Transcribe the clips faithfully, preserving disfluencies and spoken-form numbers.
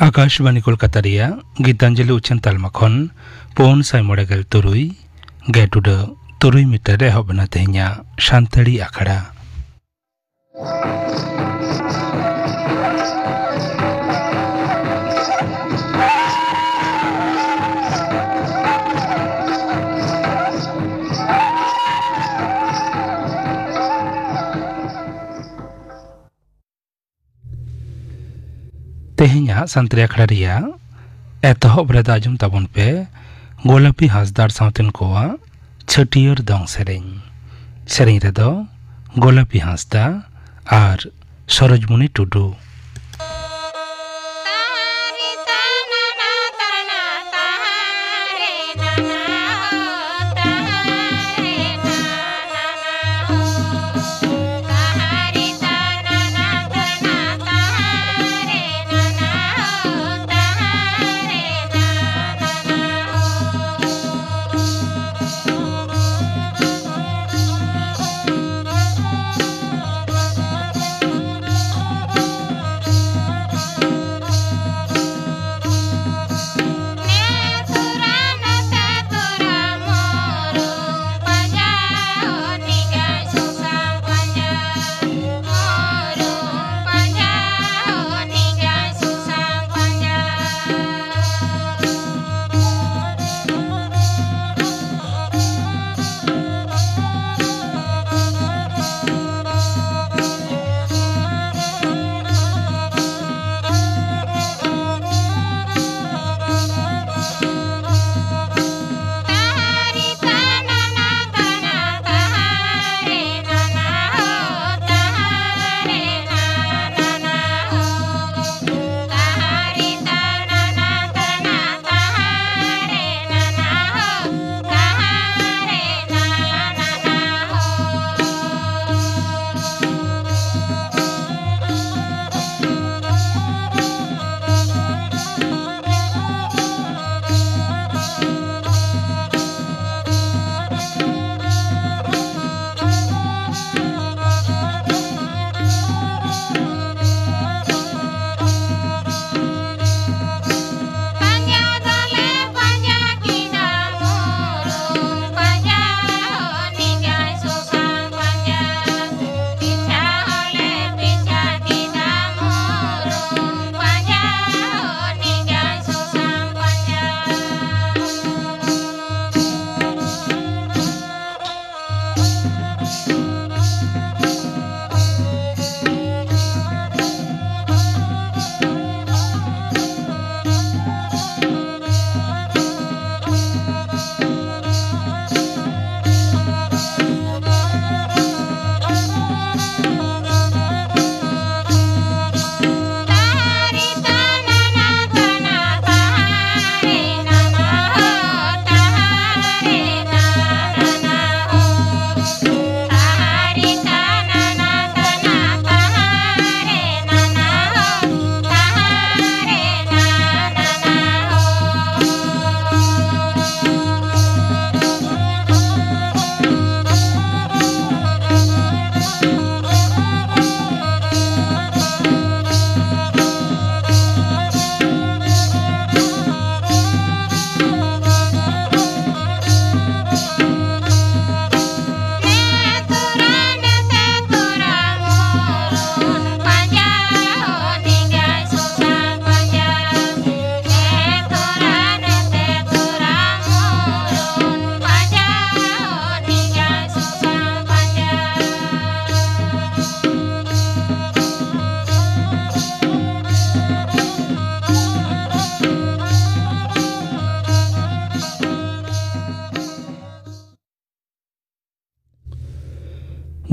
ᱟᱠᱟᱥᱵᱟᱱᱤ ᱠᱳᱞᱠᱟᱛᱟ ᱨᱮᱭᱟᱜ ᱜᱤᱛᱟᱧᱡᱚᱞᱤ ᱩᱪᱷᱟᱹᱱ ᱛᱟᱞᱢᱟ ᱠᱷᱚᱱ ᱯᱩᱱ ᱥᱟᱭ ᱢᱚᱬᱮ ᱜᱮᱞ ᱛᱩᱨᱩᱭ ᱜᱮᱴ ᱩᱰᱟᱹᱜ ᱛᱩᱨᱩᱭ ᱢᱤᱴᱟᱨ ᱨᱮ ᱮᱦᱚᱵ ᱮᱱᱟ ᱛᱮᱦᱮᱧᱟᱜ ᱥᱟᱱᱛᱟᱲᱤ ᱟᱠᱷᱲᱟ᱾ ᱛᱮᱦᱮᱧᱟᱜ ᱥᱟᱱᱛᱟᱲᱤ ᱟᱠᱷᱲᱟ ᱨᱮᱭᱟᱜ ᱮᱛᱚᱦᱚᱵ ᱨᱮᱫᱚ ᱟᱸᱡᱚᱢ ᱛᱟᱵᱚᱱ ᱯᱮ ᱜᱳᱞᱟᱯᱤ ᱦᱟᱸᱥᱫᱟᱜ ᱥᱟᱶᱛᱮᱱ ᱠᱚᱣᱟᱜ ᱪᱷᱟᱹᱴᱭᱟᱹᱨ ᱫᱚᱝ ᱥᱮᱨᱮᱧ᱾ ᱥᱮᱨᱮᱧ ᱨᱮᱫᱚ ᱜᱳᱞᱟᱯᱤ ᱦᱟᱸᱥᱫᱟ ᱟᱨ ᱥᱚᱨᱳᱡᱽᱢᱩᱱᱤ ᱴᱩᱰᱩ᱾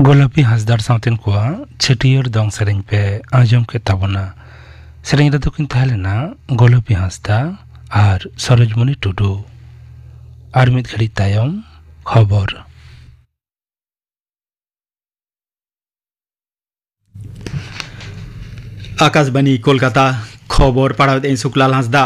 ᱜᱳᱞᱟᱯᱤ ᱦᱟᱸᱥᱫᱟᱲ ᱥᱟᱶᱛᱮᱱ ᱠᱚᱣᱟᱜ ᱪᱷᱟᱹᱴᱭᱟᱹᱨ ᱫᱚᱝ ᱥᱮᱨᱮᱧ ᱯᱮ ᱟᱸᱡᱚᱢ ᱠᱮᱫ ᱛᱟᱵᱚᱱᱟ᱾ ᱥᱮᱨᱮᱧ ᱨᱮᱫᱚ ᱠᱤᱱ ᱛᱟᱦᱮᱸ ᱞᱮᱱᱟ ᱜᱳᱞᱟᱯᱤ ᱦᱟᱸᱥᱫᱟ ᱟᱨ ᱥᱚᱨᱳᱡᱽᱢᱚᱱᱤ ᱴᱩᱰᱩ᱾ ᱟᱨ ᱢᱤᱫ ᱜᱷᱟᱹᱲᱤᱡ ᱛᱟᱭᱚᱢ ᱠᱷᱚᱵᱚᱨ᱾ ᱟᱠᱟᱥᱵᱟᱱᱤ ᱠᱳᱞᱠᱟᱛᱟ, ᱠᱷᱚᱵᱚᱨ ᱯᱟᱲᱦᱟᱣᱮᱫ ᱟᱹᱧ ᱥᱩᱠᱞᱟᱞ ᱦᱟᱸᱥᱫᱟ᱾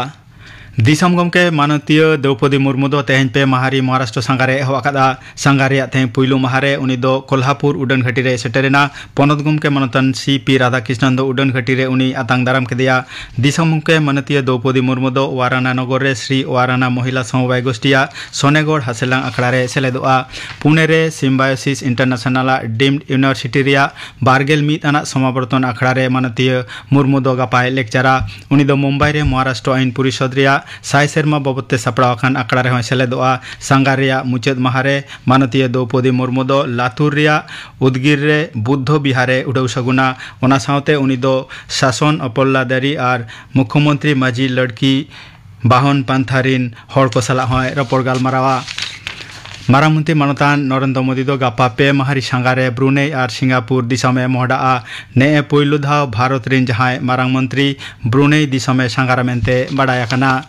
ᱫᱤᱥᱚᱢ ᱜᱚᱢᱠᱮ ᱢᱟᱱᱚᱛᱤᱭᱟᱹ ᱫᱨᱚᱣᱯᱚᱫᱤ ᱢᱩᱨᱢᱩ ᱫᱚ ᱛᱮᱦᱮᱧ ᱯᱮ ᱢᱟᱦᱟᱨᱤ ᱢᱚᱦᱟᱨᱟᱥᱴᱨᱚ ᱥᱟᱸᱜᱷᱟᱨᱮ ᱮᱦᱚᱵ ᱟᱠᱟᱫᱼᱟ᱾ ᱥᱟᱸᱜᱷᱟᱨ ᱨᱮᱭᱟᱜ ᱛᱮᱦᱮᱧ ᱯᱩᱭᱞᱩ ᱢᱟᱦᱟᱨᱮ ᱩᱱᱤ ᱫᱚ ᱠᱳᱞᱦᱟᱯᱩᱨ ᱩᱰᱟᱹᱱ ᱜᱷᱟᱹᱴᱤ ᱨᱮ ᱥᱮᱴᱮᱨ ᱮᱱᱟ᱾ ᱯᱚᱱᱚᱛ ᱜᱚᱢᱠᱮ ᱢᱟᱱᱚᱛᱟᱱ ᱥᱤ ᱯᱤ ᱨᱟᱫᱷᱟᱠᱨᱤᱥᱱᱚᱱ ᱫᱚ ᱩᱰᱟᱹᱱ ᱜᱷᱟᱹᱴᱤ ᱨᱮ ᱩᱱᱤ ᱟᱛᱟᱝ ᱫᱟᱨᱟᱢ ᱠᱮᱫᱮᱭᱟ᱾ ᱫᱤᱥᱚᱢ ᱜᱚᱢᱠᱮ ᱢᱟᱱᱚᱛᱤᱭᱟᱹ ᱫᱨᱚᱣᱯᱚᱫᱤ ᱢᱩᱨᱢᱩ ᱫᱚ ᱣᱟᱨᱟᱱᱟ ᱱᱚᱜᱚᱨ ᱨᱮ ᱥᱨᱤ ᱣᱟᱨᱟᱱᱟ ᱢᱚᱦᱤᱞᱟ ᱥᱚᱢᱚᱵᱟᱭ ᱜᱳᱥᱴᱤᱭᱟᱜ ᱥᱚᱱᱮᱜᱚᱲ ᱦᱟᱥᱮᱞᱟᱝ ᱟᱠᱷᱲᱟ ᱨᱮ ᱥᱮᱞᱮᱫᱚᱜᱼᱟ᱾ ᱯᱩᱱᱮ ᱨᱮ ᱥᱤᱢᱵᱟᱭᱳᱥᱤᱥ ᱤᱱᱴᱟᱨᱱᱮᱥᱱᱟᱞᱟᱜ ᱰᱤᱢᱰ ᱤᱭᱩᱱᱤᱵᱷᱟᱨᱥᱤᱴᱤ ᱨᱮᱭᱟᱜ ᱵᱟᱨᱜᱮᱞ ᱢᱤᱫ ᱟᱱᱟᱜ ᱥᱚᱢᱟᱵᱚᱨᱛᱚᱱ ᱟᱠᱷᱲᱟ ᱨᱮ ᱢᱟᱱᱚᱛᱤᱭᱟᱹ ᱢᱩᱨᱢᱩ ᱫᱚ ᱜᱟᱯᱟᱭ ᱞᱮᱠᱪᱟᱨᱟ᱾ ᱩᱱᱤ ᱫᱚ ᱢᱩᱢᱵᱟᱭ ᱨᱮ ᱢᱚᱦᱟᱨᱟᱥᱴᱨᱚ ᱟᱹᱭᱤᱱ ᱯᱚᱨᱤᱥᱚᱫᱽ ᱨᱮᱭᱟᱜ ᱥᱟᱭ ᱥᱮᱨᱢᱟ ᱵᱟᱵᱚᱫ ᱛᱮ ᱥᱟᱯᱲᱟᱣ ᱟᱠᱟᱱ ᱟᱠᱷᱲᱟ ᱨᱮᱦᱚᱸᱭ ᱥᱮᱞᱮᱫᱚᱜᱼᱟ᱾ ᱥᱟᱸᱜᱷᱟᱨ ᱨᱮᱭᱟᱜ ᱢᱩᱪᱟᱹᱫ ᱢᱟᱦᱟ ᱨᱮ ᱢᱟᱱᱚᱛᱤᱭᱟᱹ ᱫᱨᱚᱣᱯᱚᱫᱤ ᱢᱩᱨᱢᱩ ᱫᱚ ᱞᱟᱛᱩᱨ ᱨᱮᱭᱟᱜ ᱩᱫᱽᱜᱤᱨ ᱨᱮ ᱵᱩᱫᱽᱫᱷᱚ ᱵᱤᱦᱟᱨ ᱮ ᱩᱰᱟᱹᱣ ᱥᱟᱹᱜᱩᱱᱟ᱾ ᱚᱱᱟ ᱥᱟᱶᱛᱮ ᱩᱱᱤ ᱫᱚ ᱥᱟᱥᱚᱱ ᱚᱯᱚᱞᱞᱟᱫᱟᱨᱤ ᱟᱨ ᱢᱩᱠᱷᱭᱚᱢᱚᱱᱛᱨᱤ ᱢᱟᱹᱡᱷᱤ ᱞᱟᱹᱲᱠᱤ ᱵᱟᱦᱚᱱ ᱯᱟᱱᱛᱷᱟ ᱨᱤᱱ ᱦᱚᱲ ᱠᱚ ᱥᱟᱞᱟᱜ ᱦᱚᱸᱭ ᱨᱚᱯᱚᱲ ᱜᱟᱞᱢᱟᱨᱟᱣᱟ᱾ ᱢᱟᱨᱟᱝ ᱢᱚᱱᱛᱨᱤ ᱢᱟᱱᱚᱛᱟᱱ ᱱᱚᱨᱮᱱᱫᱨᱚ ᱢᱳᱫᱤ ᱫᱚ ᱜᱟᱯᱟ ᱯᱮ ᱢᱟᱦᱟ ᱨᱤ ᱥᱟᱸᱜᱷᱟᱨ ᱨᱮ ᱵᱨᱩᱱᱮᱭ ᱟᱨ ᱥᱤᱝᱜᱟᱯᱩᱨ ᱫᱤᱥᱚᱢ ᱮ ᱢᱚᱦᱰᱟᱜᱼᱟ᱾ ᱱᱮᱜᱼᱮ ᱯᱳᱭᱞᱳ ᱫᱷᱟᱣ ᱵᱷᱟᱨᱚᱛ ᱨᱤᱱ ᱡᱟᱦᱟᱸᱭ ᱢᱟᱨᱟᱝ ᱢᱚᱱᱛᱨᱤ ᱵᱨᱩᱱᱮᱭ ᱫᱤᱥᱚᱢ ᱮ ᱥᱟᱸᱜᱷᱟᱨᱟ ᱢᱮᱱᱛᱮ ᱵᱟᱰᱟᱭ ᱟᱠᱟᱱᱟ᱾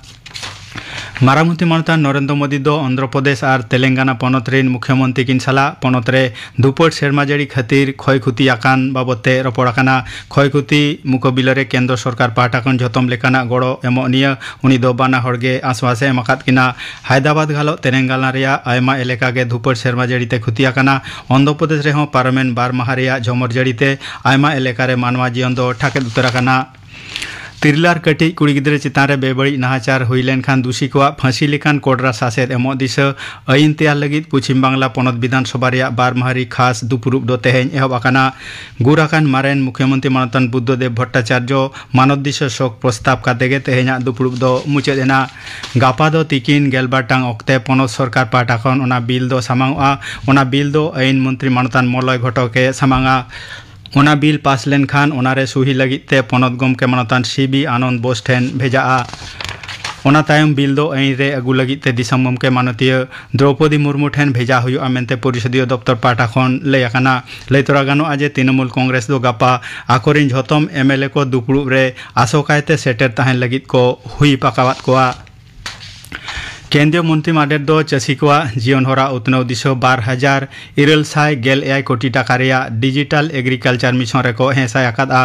ᱢᱟᱨᱟᱝ ᱢᱚᱱᱛᱨᱤ ᱢᱟᱱᱚᱛᱟᱱ ᱱᱚᱨᱮᱱᱫᱨᱚ ᱢᱳᱫᱤ ᱫᱚ ᱚᱱᱫᱷᱨᱚ ᱯᱨᱚᱫᱮᱥ ᱟᱨ ᱛᱮᱞᱮᱝᱜᱟᱱᱟ ᱯᱚᱱᱚᱛ ᱨᱤᱱ ᱢᱩᱠᱷᱭᱚᱢᱚᱱᱛᱨᱤ ᱠᱤᱱ ᱥᱟᱞᱟᱜ ᱯᱚᱱᱚᱛ ᱨᱮ ᱫᱷᱩᱯᱟᱹᱲ ᱥᱮᱨᱢᱟ ᱡᱟᱹᱲᱤ ᱠᱷᱟᱹᱛᱤᱨ ᱠᱷᱚᱭ ᱠᱷᱩᱛᱤ ᱟᱠᱟᱱ ᱵᱟᱵᱚᱫ ᱛᱮ ᱨᱚᱯᱚᱲ ᱟᱠᱟᱱᱟ᱾ ᱠᱷᱚᱭ ᱠᱷᱩᱛᱤ ᱢᱩᱠᱟᱹᱵᱤᱞᱟᱹ ᱨᱮ ᱠᱮᱱᱫᱨᱚ ᱥᱚᱨᱠᱟᱨ ᱯᱟᱦᱴᱟ ᱠᱷᱚᱱ ᱡᱷᱚᱛᱚᱢ ᱞᱮᱠᱟᱱᱟᱜ ᱜᱚᱲᱚ ᱮᱢᱚᱜ ᱱᱤᱭᱟᱹ ᱩᱱᱤ ᱫᱚ ᱵᱟᱱᱟ ᱦᱚᱲ ᱜᱮ ᱟᱥᱣᱟᱥ ᱮ ᱮᱢ ᱟᱠᱟᱫ ᱠᱤᱱᱟ᱾ ᱦᱟᱭᱫᱨᱟᱵᱟᱫᱽ ᱜᱷᱟᱞᱚᱜ ᱛᱮᱞᱮᱝᱜᱟᱱᱟ ᱨᱮᱭᱟᱜ ᱟᱭᱢᱟ ᱮᱞᱟᱠᱟ ᱜᱮ ᱫᱷᱩᱯᱟᱹᱲ ᱥᱮᱨᱢᱟ ᱡᱟᱹᱲᱤ ᱛᱮ ᱠᱷᱩᱛᱤ ᱟᱠᱟᱱᱟ᱾ ᱚᱱᱫᱷᱨᱚ ᱯᱨᱚᱫᱮᱥ ᱨᱮᱦᱚᱸ ᱯᱟᱨᱚᱢᱮᱱ ᱵᱟᱨ ᱢᱟᱦᱟ ᱨᱮᱭᱟᱜ ᱡᱷᱚᱢᱚᱨ ᱡᱟᱹᱲᱤ ᱛᱮ ᱟᱭᱢᱟ ᱮᱞᱟᱠᱟ ᱨᱮ ᱢᱟᱱᱣᱟ ᱡᱤᱭᱚᱱ ᱫᱚ ᱴᱷᱟᱠᱮᱫ ᱩᱛᱟᱹᱨ ᱟᱠᱟᱱᱟ᱾ ᱛᱤᱨᱞᱟᱹ ᱟᱨ ᱠᱟᱹᱴᱤᱡ ᱠᱩᱲᱤ ᱜᱤᱫᱽᱨᱟᱹ ᱪᱮᱛᱟᱱ ᱨᱮ ᱵᱮᱵᱟᱹᱲᱤᱡ ᱱᱟᱦᱟᱪᱟᱨ ᱦᱩᱭ ᱞᱮᱱᱠᱷᱟᱱ ᱫᱩᱥᱤ ᱠᱚᱣᱟᱜ ᱯᱷᱟᱹᱥᱤ ᱞᱮᱠᱟᱱ ᱠᱚᱰᱨᱟ ᱥᱟᱥᱮᱛ ᱮᱢᱚᱜ ᱫᱤᱥᱟᱹ ᱟᱹᱭᱤᱱ ᱛᱮᱭᱟᱨ ᱞᱟᱹᱜᱤᱫ ᱯᱚᱪᱷᱤᱢ ᱵᱟᱝᱞᱟ ᱯᱚᱱᱚᱛ ᱵᱤᱫᱷᱟᱱ ᱥᱚᱵᱷᱟ ᱨᱮᱭᱟᱜ ᱵᱟᱨ ᱢᱟᱦᱟ ᱨᱤ ᱠᱷᱟᱥ ᱫᱩᱯᱩᱲᱩᱵ ᱫᱚ ᱛᱮᱦᱮᱧ ᱮᱦᱚᱵ ᱟᱠᱟᱱᱟ᱾ ᱜᱩᱨ ᱟᱠᱟᱱ ᱢᱟᱨᱮᱱ ᱢᱩᱠᱷᱭᱚᱢᱚᱱᱛᱨᱤ ᱢᱟᱱᱚᱛᱟᱱ ᱵᱩᱫᱽᱫᱷᱚ ᱫᱮᱵ ᱵᱷᱚᱴᱴᱟᱪᱟᱨᱡᱚ ᱢᱟᱱᱚᱛ ᱫᱤᱥᱟᱹ ᱥᱳᱠ ᱯᱨᱚᱥᱛᱟᱵ ᱠᱟᱛᱮ ᱜᱮ ᱛᱮᱦᱮᱧᱟᱜ ᱫᱩᱯᱩᱲᱩᱵ ᱫᱚ ᱢᱩᱪᱟᱹᱫ ᱮᱱᱟ᱾ ᱜᱟᱯᱟ ᱫᱚ ᱛᱤᱠᱤᱱ ᱜᱮᱞᱵᱟᱨ ᱴᱟᱲᱟᱝ ᱚᱠᱛᱮ ᱯᱚᱱᱚᱛ ᱥᱚᱨᱠᱟᱨ ᱯᱟᱦᱴᱟ ᱠᱷᱚᱱ ᱚᱱᱟ ᱵᱤᱞ ᱫᱚ ᱥᱟᱢᱟᱝᱚᱜᱼᱟ᱾ ᱚᱱᱟ ᱵᱤᱞ ᱫᱚ ᱟᱹᱭᱤᱱ ᱢᱚᱱᱛᱨᱤ ᱢᱟᱱᱚᱛᱟᱱ ᱢᱚᱞᱚᱭ ᱜᱷᱚᱴᱚᱠ ᱮ ᱥᱟᱢᱟᱝᱟ᱾ ᱚᱱᱟ ᱵᱤᱞ ᱯᱟᱥ ᱞᱮᱱᱠᱷᱟᱱ ᱚᱱᱟᱨᱮ ᱥᱩᱦᱤ ᱞᱟᱹᱜᱤᱫ ᱛᱮ ᱯᱚᱱᱚᱛ ᱜᱚᱢᱠᱮ ᱢᱟᱱᱚᱛᱟᱱ ᱥᱤ ᱵᱤ ᱟᱱᱚᱱᱫ ᱵᱳᱥ ᱴᱷᱮᱱ ᱵᱷᱮᱡᱟᱜᱼᱟ᱾ ᱚᱱᱟ ᱛᱟᱭᱚᱢ ᱵᱤᱞ ᱫᱚ ᱟᱹᱭᱤᱱ ᱨᱮ ᱟᱹᱜᱩ ᱞᱟᱹᱜᱤᱫ ᱛᱮ ᱫᱤᱥᱚᱢ ᱜᱚᱢᱠᱮ ᱢᱟᱱᱚᱛᱤᱭᱟᱹ ᱫᱨᱚᱣᱯᱚᱫᱤ ᱢᱩᱨᱢᱩ ᱴᱷᱮᱱ ᱵᱷᱮᱡᱟ ᱦᱩᱭᱩᱜᱼᱟ ᱢᱮᱱᱛᱮ ᱯᱚᱨᱤᱥᱚᱫᱤᱭᱚ ᱫᱚᱯᱛᱚᱨ ᱯᱟᱦᱴᱟ ᱠᱷᱚᱱ ᱞᱟᱹᱭ ᱟᱠᱟᱱᱟ᱾ ᱞᱟᱹᱭ ᱛᱚᱨᱟ ᱜᱟᱱᱚᱜᱼᱟ ᱡᱮ ᱛᱨᱤᱱᱚᱢᱩᱞ ᱠᱚᱝᱜᱨᱮᱥ ᱫᱚ ᱜᱟᱯᱟ ᱟᱠᱚᱨᱮᱱ ᱡᱷᱚᱛᱚᱢ ᱮᱢ ᱮᱞ ᱮ ᱠᱚ ᱫᱩᱯᱲᱩᱵ ᱨᱮ ᱟᱥᱚᱠᱟᱭᱛᱮ ᱥᱮᱴᱮᱨ ᱛᱟᱦᱮᱱ ᱞᱟᱹᱜᱤᱫ ᱠᱚ ᱦᱩᱭᱤᱯ ᱟᱠᱟᱣᱟᱫ ᱠᱚᱣᱟ᱾ ᱠᱮᱱᱫᱨᱤᱭᱚ ᱢᱚᱱᱛᱨᱤ ᱢᱟᱰᱮᱨ ᱫᱚ ᱪᱟᱹᱥᱤ ᱠᱚᱣᱟᱜ ᱡᱤᱭᱚᱱ ᱦᱚᱨᱟ ᱩᱛᱱᱟᱹᱣ ᱫᱤᱥᱟᱹ ᱵᱟᱨ ᱦᱟᱡᱟᱨ ᱤᱨᱟᱹᱞ ᱥᱟᱭ ᱜᱮᱞ ᱮᱭᱟᱭ ᱠᱳᱴᱤ ᱴᱟᱠᱟ ᱨᱮᱭᱟᱜ ᱰᱤᱡᱤᱴᱟᱞ ᱮᱜᱽᱨᱤᱠᱟᱞᱪᱟᱨ ᱢᱤᱥᱚᱱ ᱨᱮᱠᱚ ᱦᱮᱸᱥᱟᱭ ᱟᱠᱟᱫᱼᱟ᱾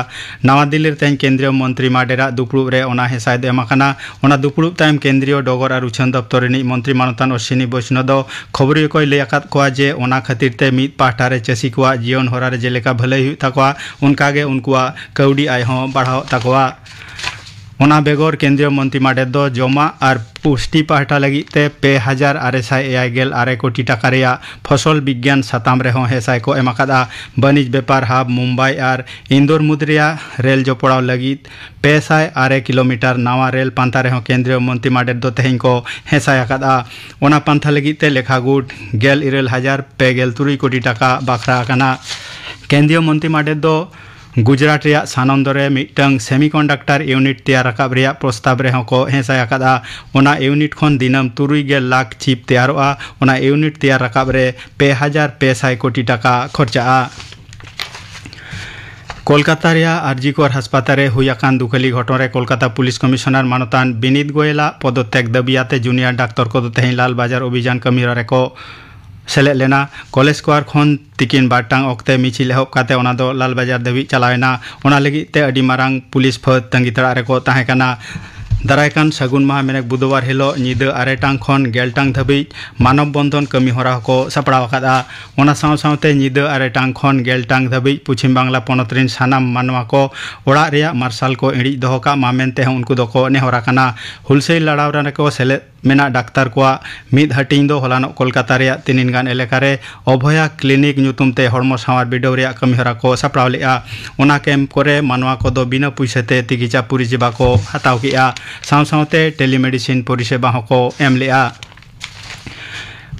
ᱱᱟᱣᱟ ᱫᱤᱞᱞᱤ ᱨᱮ ᱛᱮᱦᱮᱧ ᱠᱮᱱᱫᱨᱤᱭᱚ ᱢᱚᱱᱛᱨᱤ ᱢᱟᱰᱮᱨᱟᱜ ᱫᱩᱯᱲᱩᱵ ᱨᱮ ᱚᱱᱟ ᱦᱮᱸᱥᱟᱭ ᱫᱚ ᱮᱢ ᱟᱠᱟᱱᱟ᱾ ᱚᱱᱟ ᱫᱩᱯᱲᱩᱵ ᱛᱟᱭᱚᱢ ᱠᱮᱱᱫᱨᱤᱭᱚ ᱰᱚᱜᱚᱨ ᱟᱨ ᱩᱪᱷᱟᱹᱱ ᱫᱚᱯᱛᱚᱨ ᱨᱤᱱᱤᱡ ᱢᱚᱱᱛᱨᱤ ᱢᱟᱱᱚᱛᱟᱱ ᱚᱥᱥᱤᱱᱤ ᱵᱳᱭᱥᱱᱚ ᱫᱚ ᱠᱷᱚᱵᱚᱨᱤᱭᱟᱹ ᱠᱚᱭ ᱞᱟᱹᱭ ᱟᱠᱟᱫ ᱠᱚᱣᱟ ᱡᱮ ᱚᱱᱟ ᱠᱷᱟᱹᱛᱤᱨ ᱛᱮ ᱢᱤᱫ ᱯᱟᱦᱴᱟ ᱨᱮ ᱪᱟᱹᱥᱤ ᱠᱚᱣᱟᱜ ᱡᱤᱭᱚᱱ ᱦᱚᱨᱟ ᱨᱮ ᱡᱮᱞᱮᱠᱟ ᱵᱷᱟᱹᱞᱟᱹᱭ ᱦᱩᱭᱩᱜ ᱛᱟᱠᱚᱣᱟ, ᱚᱱᱠᱟ ᱜᱮ ᱩᱱᱠᱩᱣᱟᱜ ᱠᱟᱹᱣᱰᱤ ᱟᱭ ᱦᱚᱸ ᱵᱟᱲᱦᱟᱣᱚᱜ ᱛᱟᱠᱚᱣᱟ᱾ ᱚᱱᱟ ᱵᱮᱜᱚᱨ ᱠᱮᱱᱫᱨᱤᱭᱚ ᱢᱚᱱᱛᱨᱤ ᱢᱟᱰᱮᱨ ᱫᱚ ᱡᱚᱢᱟᱜ ᱟᱨ ᱯᱩᱥᱴᱤ ᱯᱟᱦᱴᱟ ᱞᱟᱹᱜᱤᱫ ᱛᱮ ᱯᱮ ᱦᱟᱡᱟᱨ ᱟᱨᱮ ᱥᱟᱭ ᱮᱭᱟᱭ ᱜᱮᱞ ᱟᱨᱮ ᱠᱳᱴᱤ ᱴᱟᱠᱟ ᱨᱮᱭᱟᱜ ᱯᱷᱚᱥᱚᱞ ᱵᱤᱜᱽᱜᱟᱱ ᱥᱟᱛᱟᱢ ᱨᱮᱦᱚᱸ ᱦᱮᱸᱥᱟᱭ ᱠᱚ ᱮᱢ ᱟᱠᱟᱫᱼᱟ᱾ ᱵᱟᱹᱱᱤᱡᱽ ᱵᱮᱯᱟᱨ ᱦᱟᱵ ᱢᱩᱢᱵᱟᱭ ᱟᱨ ᱤᱱᱫᱳᱨ ᱢᱩᱫᱽ ᱨᱮᱭᱟᱜ ᱨᱮᱞ ᱡᱚᱯᱲᱟᱣ ᱞᱟᱹᱜᱤᱫ ᱯᱮ ᱥᱟᱭ ᱟᱨᱮ ᱠᱤᱞᱳᱢᱤᱴᱟᱨ ᱱᱟᱣᱟ ᱨᱮᱞ ᱯᱟᱱᱛᱷᱟ ᱨᱮᱦᱚᱸ ᱠᱮᱱᱫᱨᱤᱭᱚ ᱢᱚᱱᱛᱨᱤ ᱢᱟᱰᱮᱨ ᱫᱚ ᱛᱮᱦᱮᱧ ᱠᱚ ᱦᱮᱸᱥᱟᱭ ᱟᱠᱟᱫᱼᱟ᱾ ᱚᱱᱟ ᱯᱟᱱᱛᱷᱟ ᱞᱟᱹᱜᱤᱫ ᱛᱮ ᱞᱮᱠᱷᱟ ᱜᱩᱴ ᱜᱮᱞ ᱤᱨᱟᱹᱞ ᱦᱟᱡᱟᱨ ᱯᱮ ᱜᱮᱞ ᱛᱩᱨᱩᱭ ᱠᱳᱴᱤ ᱴᱟᱠᱟ ᱵᱟᱠᱷᱨᱟ ᱟᱠᱟᱱᱟ᱾ ᱠᱮᱱᱫᱨᱤᱭᱚ ᱢᱚᱱᱛᱨᱤ ᱢᱟᱰᱮᱨ ᱫᱚ ᱜᱩᱡᱽᱨᱟᱴ ᱨᱮᱭᱟᱜ ᱥᱟᱱᱚᱱᱫᱚ ᱨᱮ ᱢᱤᱫᱴᱟᱝ ᱥᱮᱢᱤᱠᱚᱱᱰᱟᱠᱴᱟᱨ ᱤᱭᱩᱱᱤᱴ ᱛᱮᱭᱟᱨ ᱨᱟᱠᱟᱵ ᱨᱮᱭᱟᱜ ᱯᱨᱚᱥᱛᱟᱵ ᱨᱮᱦᱚᱸ ᱠᱚ ᱦᱮᱸᱥᱟᱭ ᱟᱠᱟᱫᱼᱟ᱾ ᱚᱱᱟ ᱤᱭᱩᱱᱤᱴ ᱠᱷᱚᱱ ᱫᱤᱱᱟᱹᱢ ᱛᱩᱨᱩᱭ ᱜᱮᱞ ᱞᱟᱠᱷ ᱪᱤᱯ ᱛᱮᱭᱟᱨᱚᱜᱼᱟ᱾ ᱚᱱᱟ ᱤᱭᱩᱱᱤᱴ ᱛᱮᱭᱟᱨ ᱨᱟᱠᱟᱵ ᱨᱮ ᱯᱮ ᱦᱟᱡᱟᱨ ᱯᱮ ᱥᱟᱭ ᱠᱳᱴᱤ ᱴᱟᱠᱟ ᱠᱷᱚᱨᱪᱟᱜᱼᱟ᱾ ᱠᱳᱞᱠᱟᱛᱟ ᱨᱮᱭᱟᱜ ᱟᱨᱡᱤ ᱠᱚᱨ ᱦᱟᱥᱯᱟᱛᱟᱞ ᱨᱮ ᱦᱩᱭ ᱟᱠᱟᱱ ᱫᱩᱠᱷᱟᱹᱞᱤ ᱜᱷᱚᱴᱚᱱ ᱨᱮ ᱠᱳᱞᱠᱟᱛᱟ ᱯᱩᱞᱤᱥ ᱠᱚᱢᱤᱥᱚᱱᱟᱨ ᱢᱟᱱᱚᱛᱟᱱ ᱵᱤᱱᱤᱛ ᱜᱳᱭᱮᱞᱟᱜ ᱯᱚᱫᱚᱛᱛᱮᱜ ᱫᱟᱹᱵᱤᱭᱟᱛᱮ ᱡᱩᱱᱤᱭᱟᱨ ᱰᱟᱠᱛᱚᱨ ᱠᱚᱫᱚ ᱛᱮᱦᱮᱧ ᱞᱟᱞ ᱵᱟᱡᱟᱨ ᱚᱵᱷᱤᱡᱟᱱ ᱠᱟᱹᱢᱤᱦᱚᱨᱟ ᱨᱮᱠᱚ ᱥᱮᱞᱮᱫ ᱞᱮᱱᱟ᱾ ᱠᱚᱞᱮᱡᱽ ᱥᱠᱚᱣᱟᱨ ᱠᱷᱚᱱ ᱛᱤᱠᱤᱱ ᱵᱟᱨ ᱴᱟᱲᱟᱝ ᱚᱠᱛᱮ ᱢᱤᱪᱷᱤᱞ ᱮᱦᱚᱵ ᱠᱟᱛᱮ ᱚᱱᱟ ᱫᱚ ᱞᱟᱞ ᱵᱟᱡᱟᱨ ᱫᱷᱟᱹᱵᱤᱡ ᱪᱟᱞᱟᱣ ᱮᱱᱟ᱾ ᱚᱱᱟ ᱞᱟᱹᱜᱤᱫ ᱛᱮ ᱟᱹᱰᱤ ᱢᱟᱨᱟᱝ ᱯᱩᱞᱤᱥ ᱯᱷᱟᱹᱫ ᱛᱟᱺᱜᱤ ᱛᱟᱲᱟᱜ ᱨᱮᱠᱚ ᱛᱟᱦᱮᱸ ᱠᱟᱱᱟ᱾ ᱫᱟᱨᱟᱭ ᱠᱟᱱ ᱥᱟᱹᱜᱩᱱ ᱢᱟᱦᱟ ᱢᱮᱱᱮᱠ ᱵᱩᱫᱷᱵᱟᱨ ᱦᱤᱞᱳᱜ ᱧᱤᱫᱟᱹ ᱟᱨᱮ ᱴᱟᱲᱟᱝ ᱠᱷᱚᱱ ᱜᱮᱞ ᱴᱟᱲᱟᱝ ᱫᱷᱟᱹᱵᱤᱡ ᱢᱟᱱᱚᱵ ᱵᱚᱱᱫᱷᱚᱱ ᱠᱟᱹᱢᱤ ᱦᱚᱨᱟ ᱦᱚᱸᱠᱚ ᱥᱟᱯᱲᱟᱣ ᱟᱠᱟᱫᱼᱟ᱾ ᱚᱱᱟ ᱥᱟᱶ ᱥᱟᱶᱛᱮ ᱧᱤᱫᱟᱹ ᱟᱨᱮ ᱴᱟᱲᱟᱝ ᱠᱷᱚᱱ ᱜᱮᱞ ᱴᱟᱲᱟᱝ ᱫᱷᱟᱹᱵᱤᱡ ᱯᱚᱪᱷᱤᱢ ᱵᱟᱝᱞᱟ ᱯᱚᱱᱚᱛ ᱨᱮᱱ ᱥᱟᱱᱟᱢ ᱢᱟᱱᱣᱟ ᱠᱚ ᱚᱲᱟᱜ ᱨᱮᱭᱟᱜ ᱢᱟᱨᱥᱟᱞ ᱠᱚ ᱤᱬᱤᱡ ᱫᱚᱦᱚ ᱠᱟᱜ ᱢᱟ ᱢᱮᱱᱛᱮ ᱦᱚᱸ ᱩᱱᱠᱩ ᱫᱚᱠᱚ ᱱᱮᱦᱚᱨ ᱟᱠᱟᱱᱟ᱾ ᱦᱩᱞᱥᱟᱹᱭ ᱞᱟᱲᱟᱣ ᱨᱮᱠᱚ ᱥᱮᱞᱮᱫ ᱢᱮᱱᱟᱜ ᱰᱟᱠᱛᱟᱨ ᱠᱚᱣᱟᱜ ᱢᱤᱫ ᱦᱟᱹᱴᱤᱧ ᱫᱚ ᱦᱚᱞᱟᱱᱚᱜ ᱠᱳᱞᱠᱟᱛᱟ ᱨᱮᱭᱟᱜ ᱛᱤᱱᱤᱱ ᱜᱟᱱ ᱮᱞᱟᱠᱟ ᱨᱮ ᱚᱵᱷᱚᱭᱟ ᱠᱞᱤᱱᱤᱠ ᱧᱩᱛᱩᱢ ᱛᱮ ᱦᱚᱲᱢᱚ ᱥᱟᱶᱟᱨ ᱵᱤᱰᱟᱹᱣ ᱨᱮᱭᱟᱜ ᱠᱟᱹᱢᱤᱦᱚᱨᱟ ᱠᱚ ᱥᱟᱯᱲᱟᱣ ᱞᱮᱫᱼᱟ᱾ ᱚᱱᱟ ᱠᱮᱢᱯ ᱠᱚᱨᱮ ᱢᱟᱱᱣᱟ ᱠᱚᱫᱚ ᱵᱤᱱᱟᱹ ᱯᱩᱭᱥᱟᱹ ᱛᱮ ᱛᱤᱠᱤᱪᱷᱟ ᱯᱚᱨᱤᱥᱮᱵᱟ ᱠᱚ ᱦᱟᱛᱟᱣ ᱠᱮᱫᱼᱟ᱾ ᱥᱟᱶ ᱥᱟᱶᱛᱮ ᱴᱮᱞᱤᱢᱮᱰᱤᱥᱤᱱ ᱯᱚᱨᱤᱥᱮᱵᱟ ᱦᱚᱸᱠᱚ ᱮᱢ ᱞᱮᱫᱼᱟ᱾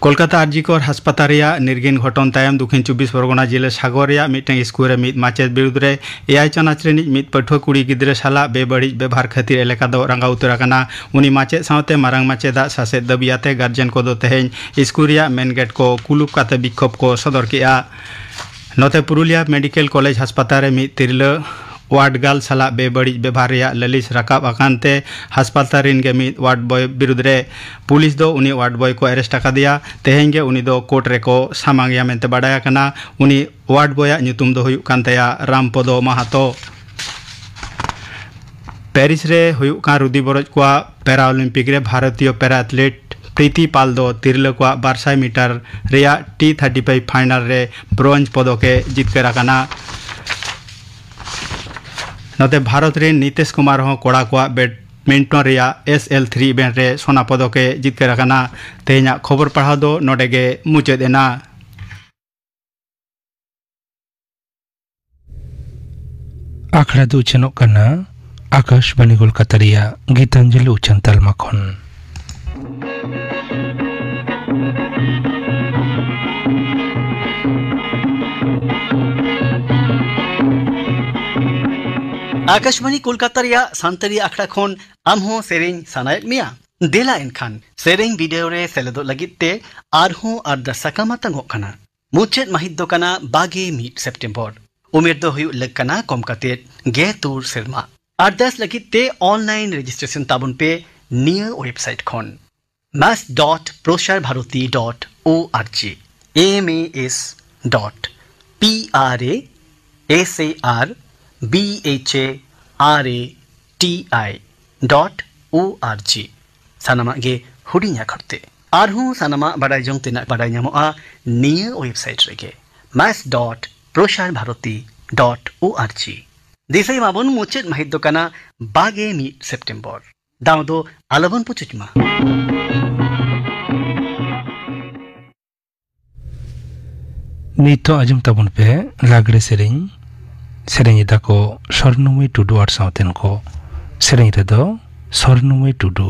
ᱠᱳᱞᱠᱟᱛᱟ ᱟᱨᱡᱤᱠᱚᱨ ᱦᱟᱥᱯᱟᱛᱟᱞ ᱨᱮᱭᱟᱜ ᱱᱤᱨᱜᱤᱱ ᱜᱷᱚᱴᱚᱱ ᱛᱟᱭᱚᱢ ᱫᱚᱠᱷᱤᱱ ᱪᱚᱵᱵᱤᱥ ᱯᱚᱨᱜᱚᱱᱟ ᱡᱮᱞᱟ ᱥᱟᱜᱚᱨ ᱨᱮᱭᱟᱜ ᱢᱤᱫᱴᱟᱝ ᱥᱠᱩᱞ ᱨᱮ ᱢᱤᱫ ᱢᱟᱪᱮᱫ ᱵᱤᱨᱩᱫᱽ ᱨᱮ ᱮᱭᱟᱭ ᱪᱟᱱᱟᱪ ᱨᱤᱱᱤᱡ ᱢᱤᱫ ᱯᱟᱹᱴᱷᱩᱣᱟᱹ ᱠᱩᱲᱤ ᱜᱤᱫᱽᱨᱟᱹ ᱥᱟᱞᱟᱜ ᱵᱮᱵᱟᱹᱲᱤᱡ ᱵᱮᱵᱷᱟᱨ ᱠᱷᱟᱹᱛᱤᱨ ᱮᱞᱟᱠᱟ ᱫᱚ ᱨᱟᱸᱜᱟᱣ ᱩᱛᱟᱹᱨ ᱟᱠᱟᱱᱟ᱾ ᱩᱱᱤ ᱢᱟᱪᱮᱫ ᱥᱟᱶᱛᱮ ᱢᱟᱨᱟᱝ ᱢᱟᱪᱮᱫᱟᱜ ᱥᱟᱥᱮᱛ ᱫᱟᱹᱵᱤ ᱟᱛᱮ ᱜᱟᱨᱡᱮᱱ ᱠᱚᱫᱚ ᱛᱮᱦᱮᱧ ᱥᱠᱩᱞ ᱨᱮᱭᱟᱜ ᱢᱮᱱ ᱜᱮᱴ ᱠᱚ ᱠᱩᱞᱩᱯ ᱠᱟᱛᱮ ᱵᱤᱠᱠᱷᱳᱵ ᱠᱚ ᱥᱚᱫᱚᱨ ᱠᱮᱫᱼᱟ᱾ ᱱᱚᱛᱮ ᱯᱩᱨᱩᱞᱤᱭᱟ ᱢᱮᱰᱤᱠᱮᱞ ᱠᱚᱞᱮᱡᱽ ᱦᱟᱥᱯᱟᱛᱟᱞ ᱨᱮ ᱢᱤᱫ ᱛᱤᱨᱞᱟᱹ ᱣᱟᱨᱰ ᱜᱟᱨᱞ ᱥᱟᱞᱟᱜ ᱵᱮᱵᱟᱹᱲᱤᱡ ᱵᱮᱵᱷᱟᱨ ᱨᱮᱭᱟᱜ ᱞᱟᱹᱞᱤᱥ ᱨᱟᱠᱟᱵ ᱟᱠᱟᱱ ᱛᱮ ᱦᱟᱥᱯᱟᱛᱟᱞ ᱨᱤᱱ ᱜᱮ ᱢᱤᱫ ᱣᱟᱨᱰ ᱵᱚᱭ ᱵᱤᱨᱩᱫᱽ ᱨᱮ ᱯᱩᱞᱤᱥ ᱫᱚ ᱩᱱᱤ ᱣᱟᱨᱰ ᱵᱚᱭ ᱠᱚ ᱮᱨᱮᱥᱴ ᱟᱠᱟᱫᱮᱭᱟ᱾ ᱛᱮᱦᱮᱧ ᱜᱮ ᱩᱱᱤ ᱫᱚ ᱠᱳᱨᱴ ᱨᱮᱠᱚ ᱥᱟᱢᱟᱝ ᱮᱭᱟ ᱢᱮᱱᱛᱮ ᱵᱟᱰᱟᱭ ᱟᱠᱟᱱᱟ᱾ ᱩᱱᱤ ᱣᱟᱨᱰ ᱵᱚᱭᱟᱜ ᱧᱩᱛᱩᱢ ᱫᱚ ᱦᱩᱭᱩᱜ ᱠᱟᱱ ᱛᱟᱭᱟ ᱨᱟᱢᱯᱚᱫᱚ ᱢᱟᱦᱟᱛᱚ᱾ ᱯᱮᱨᱤᱥ ᱨᱮ ᱦᱩᱭᱩᱜ ᱠᱟᱱ ᱨᱩᱫᱤ ᱵᱚᱨᱚᱡ ᱠᱚᱣᱟᱜ ᱯᱮᱨᱟ ᱚᱞᱤᱢᱯᱤᱠ ᱨᱮ ᱵᱷᱟᱨᱚᱛᱤᱭᱚ ᱯᱮᱨᱟ ᱟᱛᱷᱞᱮᱴ ᱯᱨᱤᱛᱤ ᱯᱟᱞ ᱫᱚ ᱛᱤᱨᱞᱟᱹ ᱠᱚᱣᱟᱜ ᱵᱟᱨ ᱥᱟᱭ ᱢᱤᱴᱟᱨ ᱨᱮᱭᱟᱜ ᱴᱤ ᱛᱷᱟᱨᱴᱤ ᱯᱷᱟᱭᱤᱵᱷ ᱯᱷᱟᱭᱱᱟᱞ ᱨᱮ ᱵᱨᱳᱱᱡᱽ ᱯᱚᱫᱚᱠ ᱮ ᱡᱤᱛᱠᱟᱹᱨ ᱟᱠᱟᱱᱟ᱾ ᱱᱚᱛᱮ ᱵᱷᱟᱨᱚᱛ ᱨᱮᱱ ᱱᱤᱛᱮᱥ ᱠᱩᱢᱟᱨ ᱦᱚᱸ ᱠᱚᱲᱟ ᱠᱚᱣᱟᱜ ᱵᱮᱰᱢᱤᱱᱴᱚᱱ ᱨᱮᱭᱟᱜ ᱮᱥ ᱮᱞ ᱛᱷᱨᱤ ᱤᱵᱷᱮᱱᱴ ᱨᱮ ᱥᱚᱱᱟ ᱯᱚᱫᱚᱠ ᱮ ᱡᱤᱛᱠᱟᱹᱨ ᱟᱠᱟᱱᱟ᱾ ᱛᱮᱦᱮᱧᱟᱜ ᱠᱷᱚᱵᱚᱨ ᱯᱟᱲᱦᱟᱣ ᱫᱚ ᱱᱚᱰᱮ ᱜᱮ ᱢᱩᱪᱟᱹᱫ ᱮᱱᱟ᱾ ᱟᱠᱷᱲᱟ ᱫᱚ ᱩᱪᱷᱟᱹᱱᱚᱜ ᱠᱟᱱᱟ ᱟᱠᱟᱥᱵᱟᱱᱤ ᱠᱳᱞᱠᱟᱛᱟ ᱨᱮᱭᱟᱜ ᱜᱤᱛᱟᱧᱡᱚᱞᱤ ᱩᱪᱷᱟᱹᱱ ᱛᱟᱞᱢᱟ ᱠᱷᱚᱱ᱾ ᱟᱠᱟᱥᱵᱟᱱᱤ ᱠᱳᱞᱠᱟᱛᱟ ᱨᱮᱭᱟᱜ ᱥᱟᱱᱛᱟᱲᱤ ᱟᱠᱷᱲᱟ ᱠᱷᱚᱱ ᱟᱢ ᱦᱚᱸ ᱥᱮᱨᱮᱧ ᱥᱟᱱᱟᱭᱮᱫ ᱢᱮᱭᱟ? ᱫᱮᱞᱟ ᱮᱱᱠᱷᱟᱱ ᱥᱮᱨᱮᱧ ᱵᱤᱰᱟᱹᱣ ᱨᱮ ᱥᱮᱞᱮᱫᱚᱜ ᱞᱟᱹᱜᱤᱫ ᱛᱮ ᱟᱨᱦᱚᱸ ᱟᱨᱫᱟᱥ ᱥᱟᱠᱟᱢ ᱟᱛᱟᱝᱚᱜ ᱠᱟᱱᱟ᱾ ᱢᱩᱪᱟᱹᱫ ᱢᱟᱹᱦᱤᱛ ᱫᱚ ᱠᱟᱱᱟ ᱵᱟᱜᱮ ᱢᱤᱫ ᱥᱮᱯᱴᱮᱢᱵᱚᱨ᱾ ᱩᱢᱮᱨ ᱫᱚ ᱦᱩᱭᱩᱜ ᱞᱟᱹᱠ ᱠᱟᱱᱟ ᱠᱚᱢ ᱠᱟᱛᱮ ᱜᱮ ᱛᱩᱨ ᱥᱮᱨᱢᱟ᱾ ᱟᱨᱫᱟᱥ ᱞᱟᱹᱜᱤᱫ ᱛᱮ online registration ᱛᱟᱵᱚᱱ ᱯᱮ ᱱᱤᱭᱟᱹ website ᱠᱷᱚᱱ, mass dot prochar bharati dot org, M A S dot P R A S A R B H A R A T I dot O R G, ᱥᱟᱱᱟᱢᱟᱜ ᱜᱮ ᱦᱩᱰᱤᱧ ᱟᱠᱷᱚᱨ ᱛᱮ᱾ ᱟᱨᱦᱚᱸ ᱥᱟᱱᱟᱢᱟᱜ ᱵᱟᱰᱟᱭ ᱡᱚᱝ ᱛᱮᱱᱟᱜ ᱵᱟᱰᱟᱭ ᱧᱟᱢᱚᱜᱼᱟ ᱱᱤᱭᱟᱹ website ᱨᱮᱜᱮ, mass dot prochar bharati dot org᱾ ᱫᱤᱥᱟᱹᱭ ᱢᱟᱵᱚᱱ, ᱢᱩᱪᱟᱹᱫ ᱢᱟᱹᱦᱤᱛ ᱫᱚ ᱠᱟᱱᱟ ᱵᱟᱜᱮ ᱢᱤᱫ ᱥᱮᱯᱴᱮᱢᱵᱚᱨ᱾ ᱫᱟᱣ ᱫᱚ ᱟᱞᱚᱵᱚᱱ ᱯᱩᱪᱩᱡ ᱢᱟ᱾ ᱱᱤᱛᱚᱜ ᱟᱸᱡᱚᱢ ᱛᱟᱵᱚᱱ ᱯᱮ ᱞᱟᱜᱽᱲᱮ ᱥᱮᱨᱮᱧ᱾ ᱥᱮᱨᱮᱧ ᱮᱫᱟ ᱠᱚ ᱥᱚᱨᱱᱚᱢᱚᱭ ᱴᱩᱰᱩ ᱟᱨ ᱥᱟᱶᱛᱮᱱ ᱠᱚ᱾ ᱥᱮᱨᱮᱧ ᱨᱮᱫᱚ ᱥᱚᱨᱱᱚᱢᱚᱭ ᱴᱩᱰᱩ᱾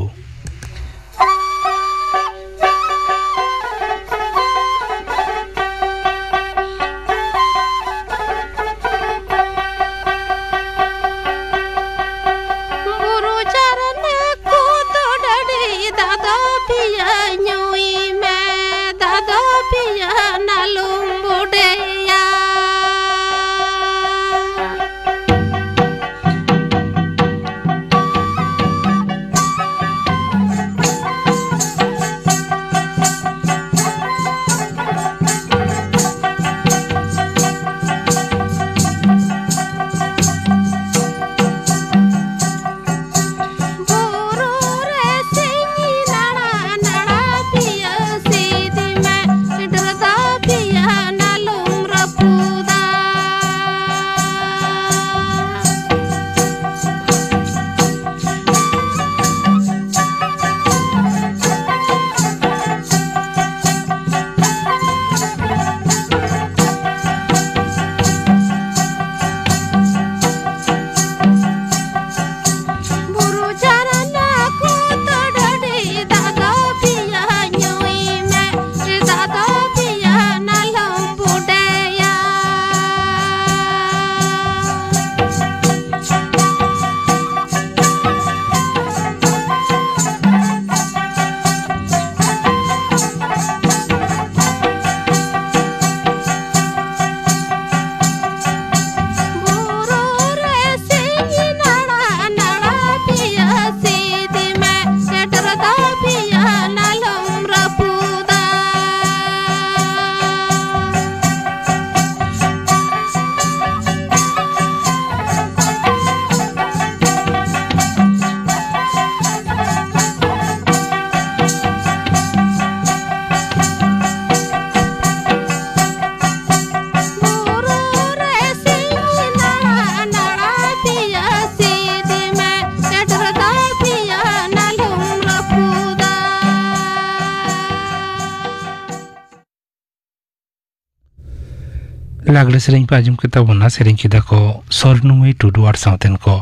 ᱞᱟᱜᱽᱲᱮ ᱥᱮᱨᱮᱧ ᱯᱮ ᱟᱸᱡᱚᱢ ᱠᱮᱫ ᱛᱟᱵᱚᱱᱟ, ᱥᱮᱨᱮᱧ ᱠᱮᱫᱟ ᱠᱚ ᱥᱚᱨᱱᱩᱢᱟᱹᱭ ᱴᱩᱰᱩ ᱟᱨ ᱥᱟᱶᱛᱮᱱ ᱠᱚ᱾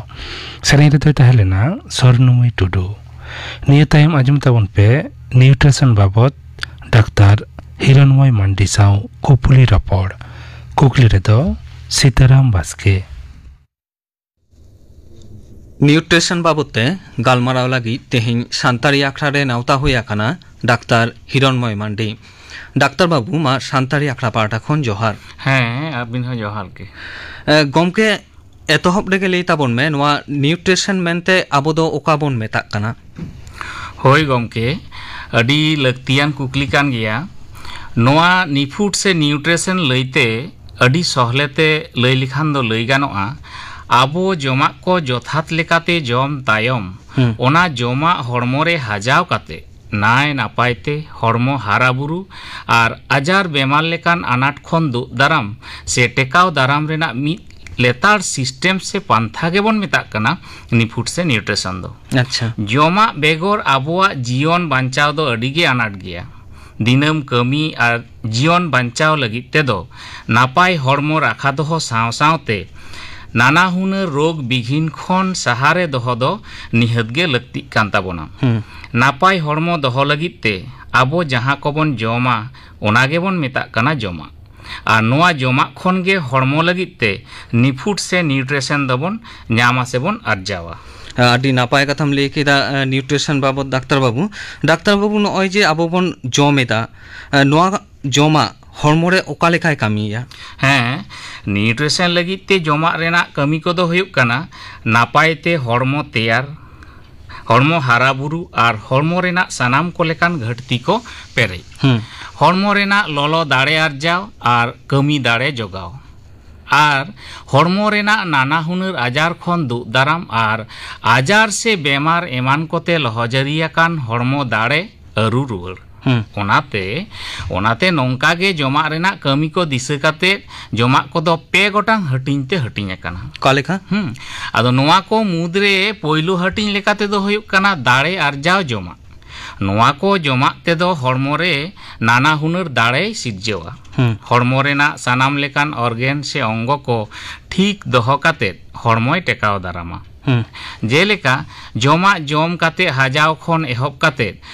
ᱥᱮᱨᱮᱧ ᱨᱮᱫᱚᱭ ᱛᱟᱦᱮᱸ ᱞᱮᱱᱟ ᱥᱚᱨᱱᱩᱢᱟᱹᱭ ᱴᱩᱰᱩ᱾ ᱱᱤᱭᱟᱹ ᱛᱟᱭᱚᱢ ᱟᱸᱡᱚᱢ ᱛᱟᱵᱚᱱ ᱯᱮ ᱱᱤᱭᱩᱴᱨᱤᱥᱚᱱ ᱵᱟᱵᱚᱛ ᱰᱟᱠᱛᱟᱨ ᱦᱤᱨᱚᱱᱢᱚᱭ ᱢᱟᱱᱰᱤ ᱥᱟᱶ ᱠᱩᱯᱞᱤ ᱨᱚᱯᱚᱲ᱾ ᱠᱩᱠᱞᱤ ᱨᱮᱫᱚ ᱥᱤᱛᱟᱨᱟᱢ ᱵᱟᱥᱠᱮ᱾ ᱱᱤᱭᱩᱴᱨᱤᱥᱚᱱ ᱵᱟᱵᱚᱛ ᱛᱮ ᱜᱟᱞᱢᱟᱨᱟᱣ ᱞᱟᱹᱜᱤᱫ ᱛᱮᱦᱮᱧ ᱥᱟᱱᱛᱟᱲᱤ ᱟᱠᱷᱲᱟ ᱨᱮ ᱱᱮᱣᱛᱟ ᱦᱩᱭ ᱟᱠᱟᱱᱟ ᱰᱟᱠᱛᱟᱨ ᱦᱤᱨᱚᱱᱢᱚᱭ ᱢᱟᱱᱰᱤ᱾ ᱰᱟᱠᱛᱟᱨ ᱵᱟᱹᱵᱩ, ᱢᱟ ᱥᱟᱱᱛᱟᱲᱤ ᱟᱠᱷᱲᱟ ᱯᱟᱦᱴᱟ ᱠᱷᱚᱱ ᱡᱚᱦᱟᱨ᱾ ᱦᱮᱸ, ᱟᱹᱵᱤᱱ ᱦᱚᱸ ᱡᱚᱦᱟᱨ ᱜᱮ᱾ ᱮ, ᱜᱚᱢᱠᱮ, ᱮᱛᱚᱦᱚᱵ ᱨᱮᱜᱮ ᱞᱟᱹᱭ ᱛᱟᱵᱚᱱ ᱢᱮ, ᱱᱚᱣᱟ ᱱᱤᱭᱩᱴᱨᱤᱥᱚᱱ ᱢᱮᱱᱛᱮ ᱟᱵᱚ ᱫᱚ ᱚᱠᱟ ᱵᱚᱱ ᱢᱮᱛᱟᱜ ᱠᱟᱱᱟ? ᱦᱳᱭ ᱜᱚᱢᱠᱮ, ᱟᱹᱰᱤ ᱞᱟᱹᱠᱛᱤᱭᱟᱱ ᱠᱩᱠᱞᱤ ᱠᱟᱱ ᱜᱮᱭᱟ᱾ ᱱᱚᱣᱟ ᱱᱤᱯᱷᱩᱴ ᱥᱮ ᱱᱤᱭᱩᱴᱨᱤᱥᱚᱱ ᱞᱟᱹᱭᱛᱮ ᱟᱹᱰᱤ ᱥᱚᱦᱞᱮ ᱛᱮ ᱞᱟᱹᱭ ᱞᱮᱠᱷᱟᱱ ᱫᱚ ᱞᱟᱹᱭ ᱜᱟᱱᱚᱜᱼᱟ, ᱟᱵᱚ ᱡᱚᱢᱟᱜ ᱠᱚ ᱡᱚᱛᱷᱟᱛ ᱞᱮᱠᱟᱛᱮ ᱡᱚᱢ ᱛᱟᱭᱚᱢ, ᱦᱩᱸ᱾ ᱚᱱᱟ ᱡᱚᱢᱟᱜ ᱦᱚᱲᱢᱚ ᱨᱮ ᱦᱟᱡᱟᱣ ᱠᱟᱛᱮ ᱱᱟᱭ ᱱᱟᱯᱟᱭ ᱛᱮ ᱦᱚᱲᱢᱚ ᱦᱟᱨᱟ ᱵᱩᱨᱩ ᱟᱨ ᱟᱡᱟᱨ ᱵᱮᱢᱟᱨ ᱞᱮᱠᱟᱱ ᱟᱱᱟᱴ ᱠᱷᱚᱱ ᱫᱩᱜ ᱫᱟᱨᱟᱢ ᱥᱮ ᱴᱮᱠᱟᱣ ᱫᱟᱨᱟᱢ ᱨᱮᱱᱟᱜ ᱢᱤᱫ ᱞᱮᱛᱟᱲ ᱥᱤᱥᱴᱮᱢ ᱥᱮ ᱯᱟᱱᱛᱷᱟ ᱜᱮᱵᱚᱱ ᱢᱮᱛᱟᱜ ᱠᱟᱱᱟ ᱱᱤᱯᱷᱩᱴ ᱥᱮ ᱱᱤᱭᱩᱴᱨᱤᱥᱚᱱ ᱫᱚ᱾ ᱟᱪᱪᱷᱟ᱾ ᱡᱚᱢᱟᱜ ᱵᱮᱜᱚᱨ ᱟᱵᱚᱣᱟᱜ ᱡᱤᱭᱚᱱ ᱵᱟᱧᱪᱟᱣ ᱫᱚ ᱟᱹᱰᱤ ᱜᱮ ᱟᱱᱟᱴ ᱜᱮᱭᱟ᱾ ᱫᱤᱱᱟᱹᱢ ᱠᱟᱹᱢᱤ ᱟᱨ ᱡᱤᱭᱚᱱ ᱵᱟᱧᱪᱟᱣ ᱞᱟᱹᱜᱤᱫ ᱛᱮᱫᱚ ᱱᱟᱯᱟᱭ ᱦᱚᱲᱢᱚ ᱨᱟᱠᱷᱟ ᱫᱚᱦᱚ ᱥᱟᱶ ᱥᱟᱶᱛᱮ ᱱᱟᱱᱟ ᱦᱩᱱᱟᱹᱨ ᱨᱳᱜᱽ ᱵᱤᱜᱷᱤᱱ ᱠᱷᱚᱱ ᱥᱟᱦᱟᱨᱮ ᱫᱚᱦᱚ ᱫᱚ ᱱᱤᱦᱟᱹᱛ ᱜᱮ ᱞᱟᱹᱠᱛᱤᱜ ᱠᱟᱱ ᱛᱟᱵᱚᱱᱟ᱾ ᱦᱩᱸ᱾ ᱱᱟᱯᱟᱭ ᱦᱚᱲᱢᱚ ᱫᱚᱦᱚ ᱞᱟᱹᱜᱤᱫ ᱛᱮ ᱟᱵᱚ ᱡᱟᱦᱟᱸ ᱠᱚᱵᱚᱱ ᱡᱚᱢᱟ, ᱚᱱᱟ ᱜᱮᱵᱚᱱ ᱢᱮᱛᱟᱜ ᱠᱟᱱᱟ ᱡᱚᱢᱟᱜ᱾ ᱟᱨ ᱱᱚᱣᱟ ᱡᱚᱢᱟᱜ ᱠᱷᱚᱱ ᱜᱮ ᱦᱚᱲᱢᱚ ᱞᱟᱹᱜᱤᱫ ᱛᱮ ᱱᱤᱯᱷᱩᱴ ᱥᱮ ᱱᱤᱭᱩᱴᱨᱤᱥᱚᱱ ᱫᱚᱵᱚᱱ ᱧᱟᱢᱟ ᱥᱮᱵᱚᱱ ᱟᱨᱡᱟᱣᱟ᱾ ᱟᱹᱰᱤ ᱱᱟᱯᱟᱭ ᱠᱟᱛᱷᱟᱢ ᱞᱟᱹᱭ ᱠᱮᱫᱟ, ᱮ, ᱱᱤᱭᱩᱴᱨᱤᱥᱚᱱ ᱵᱟᱵᱚᱛ, ᱰᱟᱠᱛᱟᱨ ᱵᱟᱹᱵᱩ᱾ ᱰᱟᱠᱛᱟᱨ ᱵᱟᱹᱵᱩ, ᱱᱚᱜᱼᱚᱭ ᱡᱮ ᱟᱵᱚ ᱵᱚᱱ ᱡᱚᱢ ᱮᱫᱟ, ᱮ, ᱱᱚᱣᱟ ᱡᱚᱢᱟᱜ ᱦᱚᱲᱢᱚ ᱨᱮ ᱚᱠᱟ ᱞᱮᱠᱟᱭ ᱠᱟᱹᱢᱤᱭᱮᱫᱟ? ᱦᱮᱸ, ᱱᱤᱭᱩᱴᱨᱤᱥᱚᱱ ᱞᱟᱹᱜᱤᱫ ᱛᱮ ᱡᱚᱢᱟᱜ ᱨᱮᱱᱟᱜ ᱠᱟᱹᱢᱤ ᱠᱚᱫᱚ ᱦᱩᱭᱩᱜ ᱠᱟᱱᱟ ᱱᱟᱯᱟᱭ ᱛᱮ ᱦᱚᱲᱢᱚ ᱛᱮᱭᱟᱨ, ᱦᱚᱲᱢᱚ ᱦᱟᱨᱟ ᱵᱩᱨᱩ ᱟᱨ ᱦᱚᱲᱢᱚ ᱨᱮᱱᱟᱜ ᱥᱟᱱᱟᱢ ᱠᱚ ᱞᱮᱠᱟᱱ ᱜᱷᱟᱹᱴᱛᱤ ᱠᱚ ᱯᱮᱨᱮᱡ᱾ ᱦᱩᱸ᱾ ᱦᱚᱲᱢᱚ ᱨᱮᱱᱟᱜ ᱞᱚᱞᱚ ᱫᱟᱲᱮ ᱟᱨᱡᱟᱣ ᱟᱨ ᱠᱟᱹᱢᱤ ᱫᱟᱲᱮ ᱡᱚᱜᱟᱣ᱾ ᱟᱨ ᱦᱚᱲᱢᱚ ᱨᱮᱱᱟᱜ ᱱᱟᱱᱟ ᱦᱩᱱᱟᱹᱨ ᱟᱡᱟᱨ ᱠᱷᱚᱱ ᱫᱩᱜ ᱫᱟᱨᱟᱢ ᱟᱨ ᱟᱡᱟᱨ ᱥᱮ ᱵᱮᱢᱟᱨ ᱮᱢᱟᱱ ᱠᱚᱛᱮ ᱞᱚᱦᱚᱡᱟᱹᱨᱤ ᱟᱠᱟᱱ ᱦᱚᱲᱢᱚ ᱫᱟᱲᱮ ᱟᱹᱨᱩ ᱨᱩᱣᱟᱹᱲ᱾ ᱦᱩᱸ᱾ ᱚᱱᱟᱛᱮ, ᱚᱱᱟᱛᱮ ᱱᱚᱝᱠᱟ ᱜᱮ ᱡᱚᱢᱟᱜ ᱨᱮᱱᱟᱜ ᱠᱟᱹᱢᱤ ᱠᱚ ᱫᱤᱥᱟᱹ ᱠᱟᱛᱮ ᱡᱚᱢᱟᱜ ᱠᱚᱫᱚ ᱯᱮ ᱜᱚᱴᱟᱝ ᱦᱟᱹᱴᱤᱧ ᱛᱮ ᱦᱟᱹᱴᱤᱧ ᱟᱠᱟᱱᱟ᱾ ᱚᱠᱟ ᱞᱮᱠᱟ? ᱦᱩᱸ᱾ ᱟᱫᱚ ᱱᱚᱣᱟ ᱠᱚ ᱢᱩᱫᱽᱨᱮ ᱯᱳᱭᱞᱳ ᱦᱟᱹᱴᱤᱧ ᱞᱮᱠᱟ ᱛᱮᱫᱚ ᱦᱩᱭᱩᱜ ᱠᱟᱱᱟ ᱫᱟᱲᱮ ᱟᱨᱡᱟᱣ ᱡᱚᱢᱟᱜ᱾ ᱱᱚᱣᱟ ᱠᱚ ᱡᱚᱢᱟᱜ ᱛᱮᱫᱚ ᱦᱚᱲᱢᱚ ᱨᱮ ᱱᱟᱱᱟ ᱦᱩᱱᱟᱹᱨ ᱫᱟᱲᱮᱭ ᱥᱤᱨᱡᱟᱹᱣᱟ᱾ ᱦᱩᱸ᱾ ᱦᱚᱲᱢᱚ ᱨᱮᱱᱟᱜ ᱥᱟᱱᱟᱢ ᱞᱮᱠᱟᱱ organ ᱥᱮ ᱚᱝᱜᱚ ᱠᱚ ᱴᱷᱤᱠ ᱫᱚᱦᱚ ᱠᱟᱛᱮ ᱦᱚᱲᱢᱚᱭ ᱴᱮᱠᱟᱣ ᱫᱟᱨᱟᱢᱟ᱾ ᱦᱩᱸ᱾ ᱡᱮᱞᱮᱠᱟ, ᱡᱚᱢᱟᱜ ᱡᱚᱢ ᱠᱟᱛᱮ ᱦᱟᱡᱟᱣ ᱠᱷᱚᱱ ᱮᱦᱚᱵ ᱠᱟᱛᱮ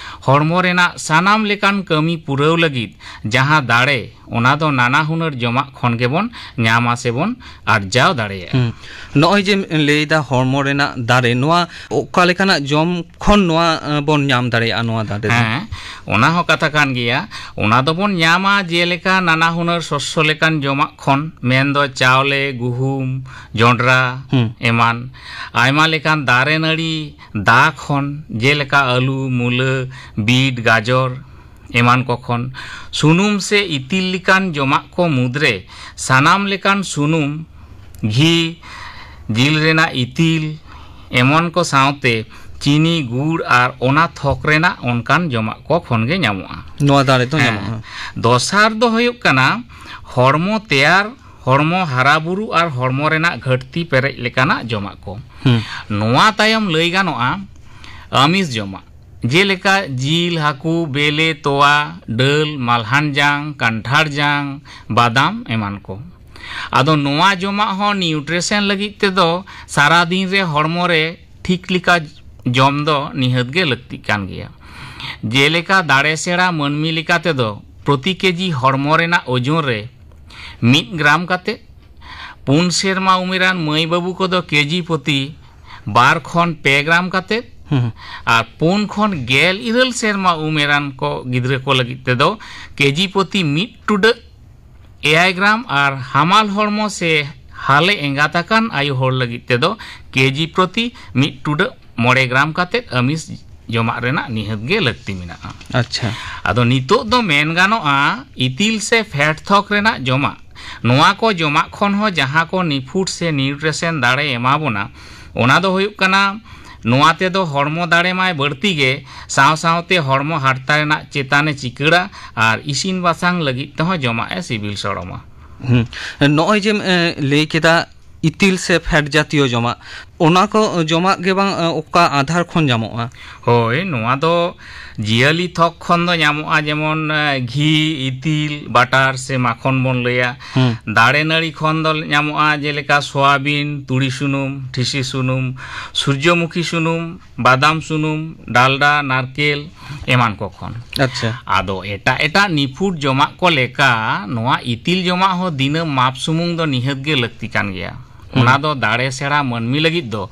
ᱦᱚᱲᱢᱚ ᱨᱮᱱᱟᱜ ᱥᱟᱱᱟᱢ ᱞᱮᱠᱟᱱ ᱠᱟᱹᱢᱤ ᱯᱩᱨᱟᱹᱣ ᱞᱟᱹᱜᱤᱫ ᱡᱟᱦᱟᱸ ᱫᱟᱲᱮ, ᱚᱱᱟ ᱫᱚ ᱱᱟᱱᱟ ᱦᱩᱱᱟᱹᱨ ᱡᱚᱢᱟᱜ ᱠᱷᱚᱱ ᱜᱮᱵᱚᱱ ᱧᱟᱢᱟ ᱥᱮᱵᱚᱱ ᱟᱨᱡᱟᱣ ᱫᱟᱲᱮᱭᱟᱜᱼᱟ᱾ ᱦᱩᱸ᱾ ᱱᱚᱜᱼᱚᱭ ᱡᱮᱢ ᱞᱟᱹᱭᱫᱟ ᱦᱚᱲᱢᱚ ᱨᱮᱱᱟᱜ ᱫᱟᱨᱮ, ᱱᱚᱣᱟ ᱚᱠᱟ ᱞᱮᱠᱟᱱᱟᱜ ᱡᱚᱢ ᱠᱷᱚᱱ ᱱᱚᱣᱟ, ᱮ, ᱵᱚᱱ ᱧᱟᱢ ᱫᱟᱲᱮᱭᱟᱜᱼᱟ ᱱᱚᱣᱟ ᱫᱟᱨᱮ ᱫᱚ? ᱦᱮᱸ, ᱚᱱᱟ ᱦᱚᱸ ᱠᱟᱛᱷᱟ ᱠᱟᱱ ᱜᱮᱭᱟ᱾ ᱚᱱᱟ ᱫᱚᱵᱚᱱ ᱧᱟᱢᱟ ᱡᱮᱞᱮᱠᱟ ᱱᱟᱱᱟ ᱦᱩᱱᱟᱹᱨ ᱥᱚᱥᱥᱚ ᱞᱮᱠᱟᱱ ᱡᱚᱢᱟᱜ ᱠᱷᱚᱱ, ᱢᱮᱱᱫᱚ ᱪᱟᱣᱞᱮ, ᱜᱩᱦᱩᱢ, ᱡᱚᱱᱰᱨᱟ ᱦᱩᱸ᱾ ᱮᱢᱟᱱ, ᱟᱭᱢᱟ ᱞᱮᱠᱟᱱ ᱫᱟᱨᱮ ᱱᱟᱹᱲᱤ ᱫᱟ ᱠᱷᱚᱱ, ᱡᱮᱞᱮᱠᱟ ᱟᱹᱞᱩ, ᱢᱩᱞᱟᱹ, ᱵᱤᱴ, ᱜᱟᱡᱚᱨ ᱮᱢᱟᱱ ᱠᱚ ᱠᱷᱚᱱ᱾ ᱥᱩᱱᱩᱢ ᱥᱮ ᱤᱛᱤᱞ ᱞᱮᱠᱟᱱ ᱡᱚᱢᱟᱜ ᱠᱚ ᱢᱩᱫᱽᱨᱮ ᱥᱟᱱᱟᱢ ᱞᱮᱠᱟᱱ ᱥᱩᱱᱩᱢ, ᱜᱷᱤ, ᱡᱤᱞ ᱨᱮᱱᱟᱜ ᱤᱛᱤᱞ ᱮᱢᱟᱱ ᱠᱚ ᱥᱟᱶᱛᱮ ᱪᱤᱱᱤ, ᱜᱩᱲ ᱟᱨ ᱚᱱᱟ ᱛᱷᱚᱠ ᱨᱮᱱᱟᱜ ᱚᱱᱠᱟᱱ ᱡᱚᱢᱟᱜ ᱠᱚ ᱠᱷᱚᱱ ᱜᱮ ᱧᱟᱢᱚᱜᱼᱟ᱾ ᱱᱚᱣᱟ ᱫᱟᱨᱮ ᱫᱚ ᱦᱮᱸ᱾ ᱧᱟᱢᱚᱜᱼᱟ᱾ ᱫᱚᱥᱟᱨ ᱫᱚ ᱦᱩᱭᱩᱜ ᱠᱟᱱᱟ ᱦᱚᱲᱢᱚ ᱛᱮᱭᱟᱨ, ᱦᱚᱲᱢᱚ ᱦᱟᱨᱟ ᱵᱩᱨᱩ ᱟᱨ ᱦᱚᱲᱢᱚ ᱨᱮᱱᱟᱜ ᱜᱷᱟᱹᱴᱛᱤ ᱯᱮᱨᱮᱡ ᱞᱮᱠᱟᱱᱟᱜ ᱡᱚᱢᱟᱜ ᱠᱚ᱾ ᱦᱩᱸ᱾ ᱱᱚᱣᱟ ᱛᱟᱭᱚᱢ ᱞᱟᱹᱭ ᱜᱟᱱᱚᱜᱼᱟ ᱟᱹᱢᱤᱥ ᱡᱚᱢᱟᱜ, ᱡᱮᱞᱮᱠᱟ ᱡᱤᱞ, ᱦᱟᱹᱠᱩ, ᱵᱮᱞᱮ, ᱛᱚᱣᱟ, ᱰᱟᱹᱞ, ᱢᱟᱞᱦᱟᱱ ᱡᱟᱝ, ᱠᱟᱱᱴᱷᱟᱲ ᱡᱟᱝ, ᱵᱟᱫᱟᱢ ᱮᱢᱟᱱ ᱠᱚ᱾ ᱟᱫᱚ ᱱᱚᱣᱟ ᱡᱚᱢᱟᱜ ᱦᱚᱸ nutrition ᱞᱟᱹᱜᱤᱫ ᱛᱮᱫᱚ ᱥᱟᱨᱟ ᱫᱤᱱ ᱨᱮ ᱦᱚᱲᱢᱚ ᱨᱮ ᱴᱷᱤᱠ ᱞᱮᱠᱟ ᱡᱚᱢ ᱫᱚ ᱱᱤᱦᱟᱹᱛ ᱜᱮ ᱞᱟᱹᱠᱛᱤᱜ ᱠᱟᱱ ᱜᱮᱭᱟ᱾ ᱡᱮᱞᱮᱠᱟ ᱫᱟᱲᱮ ᱥᱮᱬᱟ ᱢᱟᱹᱱᱢᱤ ᱞᱮᱠᱟ ᱛᱮᱫᱚ ᱯᱨᱚᱛᱤ ᱠᱮᱡᱤ ᱦᱚᱲᱢᱚ ᱨᱮᱱᱟᱜ ᱳᱡᱚᱱ ᱨᱮ ᱢᱤᱫ ᱜᱨᱟᱢ ᱠᱟᱛᱮ, ᱯᱩᱱ ᱥᱮᱨᱢᱟ ᱩᱢᱮᱨᱟᱱ ᱢᱟᱹᱭ ᱵᱟᱹᱵᱩ ᱠᱚᱫᱚ ᱠᱮᱡᱤ ᱯᱨᱚᱛᱤ ᱵᱟᱨ ᱠᱷᱚᱱ ᱯᱮ ᱜᱨᱟᱢ ᱠᱟᱛᱮ, ᱦᱩᱸ᱾ ᱟᱨ ᱯᱩᱱ ᱠᱷᱚᱱ ᱜᱮᱞ ᱤᱨᱟᱹᱞ ᱥᱮᱨᱢᱟ ᱩᱢᱮᱨᱟᱱ ᱠᱚ ᱜᱤᱫᱽᱨᱟᱹ ᱠᱚ ᱞᱟᱹᱜᱤᱫ ᱛᱮᱫᱚ ᱠᱮᱡᱤ ᱯᱨᱚᱛᱤ ᱢᱤᱫ ᱴᱩᱰᱟᱹᱜ ᱮᱭᱟᱭ ᱜᱨᱟᱢ, ᱟᱨ ᱦᱟᱢᱟᱞ ᱦᱚᱲᱢᱚ ᱥᱮ ᱦᱟᱞᱮ ᱮᱸᱜᱟᱛ ᱟᱠᱟᱱ ᱟᱭᱳ ᱦᱚᱲ ᱞᱟᱹᱜᱤᱫ ᱛᱮᱫᱚ ᱠᱮᱡᱤ ᱯᱨᱚᱛᱤ ᱢᱤᱫ ᱴᱩᱰᱟᱹᱜ ᱢᱚᱬᱮ ᱜᱨᱟᱢ ᱠᱟᱛᱮ ᱟᱹᱢᱤᱥ ᱡᱚᱢᱟᱜ ᱨᱮᱱᱟᱜ ᱱᱤᱦᱟᱹᱛ ᱜᱮ ᱞᱟᱹᱠᱛᱤ ᱢᱮᱱᱟᱜᱼᱟ᱾ ᱟᱪᱪᱷᱟ᱾ ᱟᱫᱚ ᱱᱤᱛᱚᱜ ᱫᱚ ᱢᱮᱱ ᱜᱟᱱᱚᱜᱼᱟ, ᱤᱛᱤᱞ ᱥᱮ ᱯᱷᱮᱴ ᱛᱷᱚᱠ ᱨᱮᱱᱟᱜ ᱡᱚᱢᱟᱜ, ᱱᱚᱣᱟ ᱠᱚ ᱡᱚᱢᱟᱜ ᱠᱷᱚᱱ ᱦᱚᱸ ᱡᱟᱦᱟᱸ ᱠᱚ ᱱᱤᱯᱷᱩᱴ ᱥᱮ nutrition ᱫᱟᱲᱮ ᱮᱢᱟ ᱵᱚᱱᱟ, ᱚᱱᱟ ᱫᱚ ᱦᱩᱭᱩᱜ ᱠᱟᱱᱟ, ᱱᱚᱣᱟ ᱛᱮᱫᱚ ᱦᱚᱲᱢᱚ ᱫᱟᱲᱮ ᱢᱟᱭ ᱵᱟᱹᱲᱛᱤ ᱜᱮ, ᱥᱟᱶ ᱥᱟᱶᱛᱮ ᱦᱚᱲᱢᱚ ᱦᱟᱨᱛᱟ ᱨᱮᱱᱟᱜ ᱪᱮᱛᱟᱱ ᱮ ᱪᱤᱠᱟᱹᱲᱟ ᱟᱨ ᱤᱥᱤᱱ ᱵᱟᱥᱟᱝ ᱞᱟᱹᱜᱤᱫ ᱛᱮᱦᱚᱸ ᱡᱚᱢᱟᱜ ᱮ ᱥᱤᱵᱤᱞ ᱥᱚᱲᱚᱢᱟ᱾ ᱦᱩᱸ᱾ ᱱᱚᱜᱼᱚᱭ ᱡᱮᱢ, ᱮ, ᱞᱟᱹᱭ ᱠᱮᱫᱟ ᱤᱛᱤᱞ ᱥᱮ ᱯᱷᱮᱴ ᱡᱟᱛᱤᱭᱚ ᱡᱚᱢᱟᱜ, ᱚᱱᱟ ᱠᱚ ᱡᱚᱢᱟᱜ ᱜᱮ ᱵᱟᱝ, ᱚᱠᱟ ᱟᱫᱷᱟᱨ ᱠᱷᱚᱱ ᱧᱟᱢᱚᱜᱼᱟ? ᱦᱳᱭ, ᱱᱚᱣᱟ ᱫᱚ ᱡᱤᱭᱟᱹᱞᱤ ᱛᱷᱚᱠ ᱠᱷᱚᱱ ᱫᱚ ᱧᱟᱢᱚᱜᱼᱟ, ᱡᱮᱢᱚᱱ, ᱮ, ᱜᱷᱤ, ᱤᱛᱤᱞ, ᱵᱟᱴᱟᱨ ᱥᱮ ᱢᱟᱠᱷᱚᱱ ᱵᱚᱱ ᱞᱟᱹᱭᱟ᱾ ᱦᱩᱸ᱾ ᱫᱟᱨᱮ ᱱᱟᱹᱲᱤ ᱠᱷᱚᱱ ᱫᱚ ᱧᱟᱢᱚᱜᱼᱟ, ᱡᱮᱞᱮᱠᱟ ᱥᱚᱣᱟᱵᱤᱱ, ᱛᱩᱲᱤ ᱥᱩᱱᱩᱢ, ᱴᱷᱤᱥᱤ ᱥᱩᱱᱩᱢ, ᱥᱩᱨᱡᱚᱢᱩᱠᱷᱤ ᱥᱩᱱᱩᱢ, ᱵᱟᱫᱟᱢ ᱥᱩᱱᱩᱢ, ᱰᱟᱞᱰᱟ, ᱱᱟᱨᱠᱮᱞ ᱮᱢᱟᱱ ᱠᱚ ᱠᱷᱚᱱ᱾ ᱟᱪᱪᱷᱟ᱾ ᱟᱫᱚ ᱮᱴᱟᱜ ᱮᱴᱟᱜ ᱱᱤᱯᱷᱩᱴ ᱡᱚᱢᱟᱜ ᱠᱚ ᱞᱮᱠᱟ ᱱᱚᱣᱟ ᱤᱛᱤᱞ ᱡᱚᱢᱟᱜ ᱦᱚᱸ ᱫᱤᱱᱟᱹᱢ ᱢᱟᱯ ᱥᱩᱢᱩᱝ ᱫᱚ ᱱᱤᱦᱟᱹᱛ ᱜᱮ ᱞᱟᱹᱠᱛᱤ ᱠᱟᱱ ᱜᱮᱭᱟ᱾ ᱦᱩᱸ᱾ ᱚᱱᱟ ᱫᱚ ᱫᱟᱲᱮ ᱥᱮᱬᱟ ᱢᱟᱹᱱᱢᱤ ᱞᱟᱹᱜᱤᱫ ᱫᱚ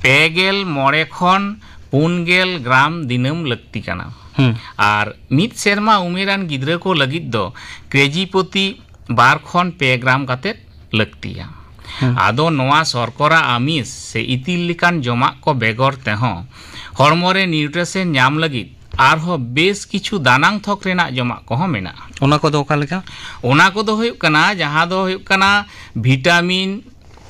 ᱯᱮ ᱜᱮᱞ ᱢᱚᱬᱮ ᱠᱷᱚᱱ ᱯᱩᱱ ᱜᱮᱞ ᱜᱨᱟᱢ ᱫᱤᱱᱟᱹᱢ ᱞᱟᱹᱠᱛᱤ ᱠᱟᱱᱟ᱾ ᱦᱩᱸ᱾ ᱟᱨ ᱢᱤᱫ ᱥᱮᱨᱢᱟ ᱩᱢᱮᱨᱟᱱ ᱜᱤᱫᱽᱨᱟᱹ ᱠᱚ ᱞᱟᱹᱜᱤᱫ ᱫᱚ ᱠᱮᱡᱤ ᱯᱨᱚᱛᱤ ᱵᱟᱨ ᱠᱷᱚᱱ ᱯᱮ ᱜᱨᱟᱢ ᱠᱟᱛᱮ ᱞᱟᱹᱠᱛᱤᱭᱟ᱾ ᱦᱩᱸ᱾ ᱟᱫᱚ ᱱᱚᱣᱟ ᱥᱚᱨᱠᱚᱨᱟ ᱟᱢᱤᱥ ᱥᱮ ᱤᱛᱤᱞ ᱞᱮᱠᱟᱱ ᱡᱚᱢᱟᱜ ᱠᱚ ᱵᱮᱜᱚᱨ ᱛᱮᱦᱚᱸ ᱦᱚᱲᱢᱚ ᱨᱮ ᱱᱤᱭᱩᱴᱨᱤᱥᱚᱱ ᱧᱟᱢ ᱞᱟᱹᱜᱤᱫ ᱟᱨᱦᱚᱸ ᱵᱮᱥ ᱠᱤᱪᱷᱩ ᱫᱟᱱᱟᱝ ᱛᱷᱚᱠ ᱨᱮᱱᱟᱜ ᱡᱚᱢᱟᱜ ᱠᱚᱦᱚᱸ ᱢᱮᱱᱟᱜᱼᱟ᱾ ᱚᱱᱟ ᱠᱚᱫᱚ ᱚᱠᱟ ᱞᱮᱠᱟ? ᱚᱱᱟ ᱠᱚᱫᱚ ᱦᱩᱭᱩᱜ ᱠᱟᱱᱟ, ᱡᱟᱦᱟᱸ ᱫᱚ ᱦᱩᱭᱩᱜ ᱠᱟᱱᱟ ᱵᱷᱤᱴᱟᱢᱤᱱ,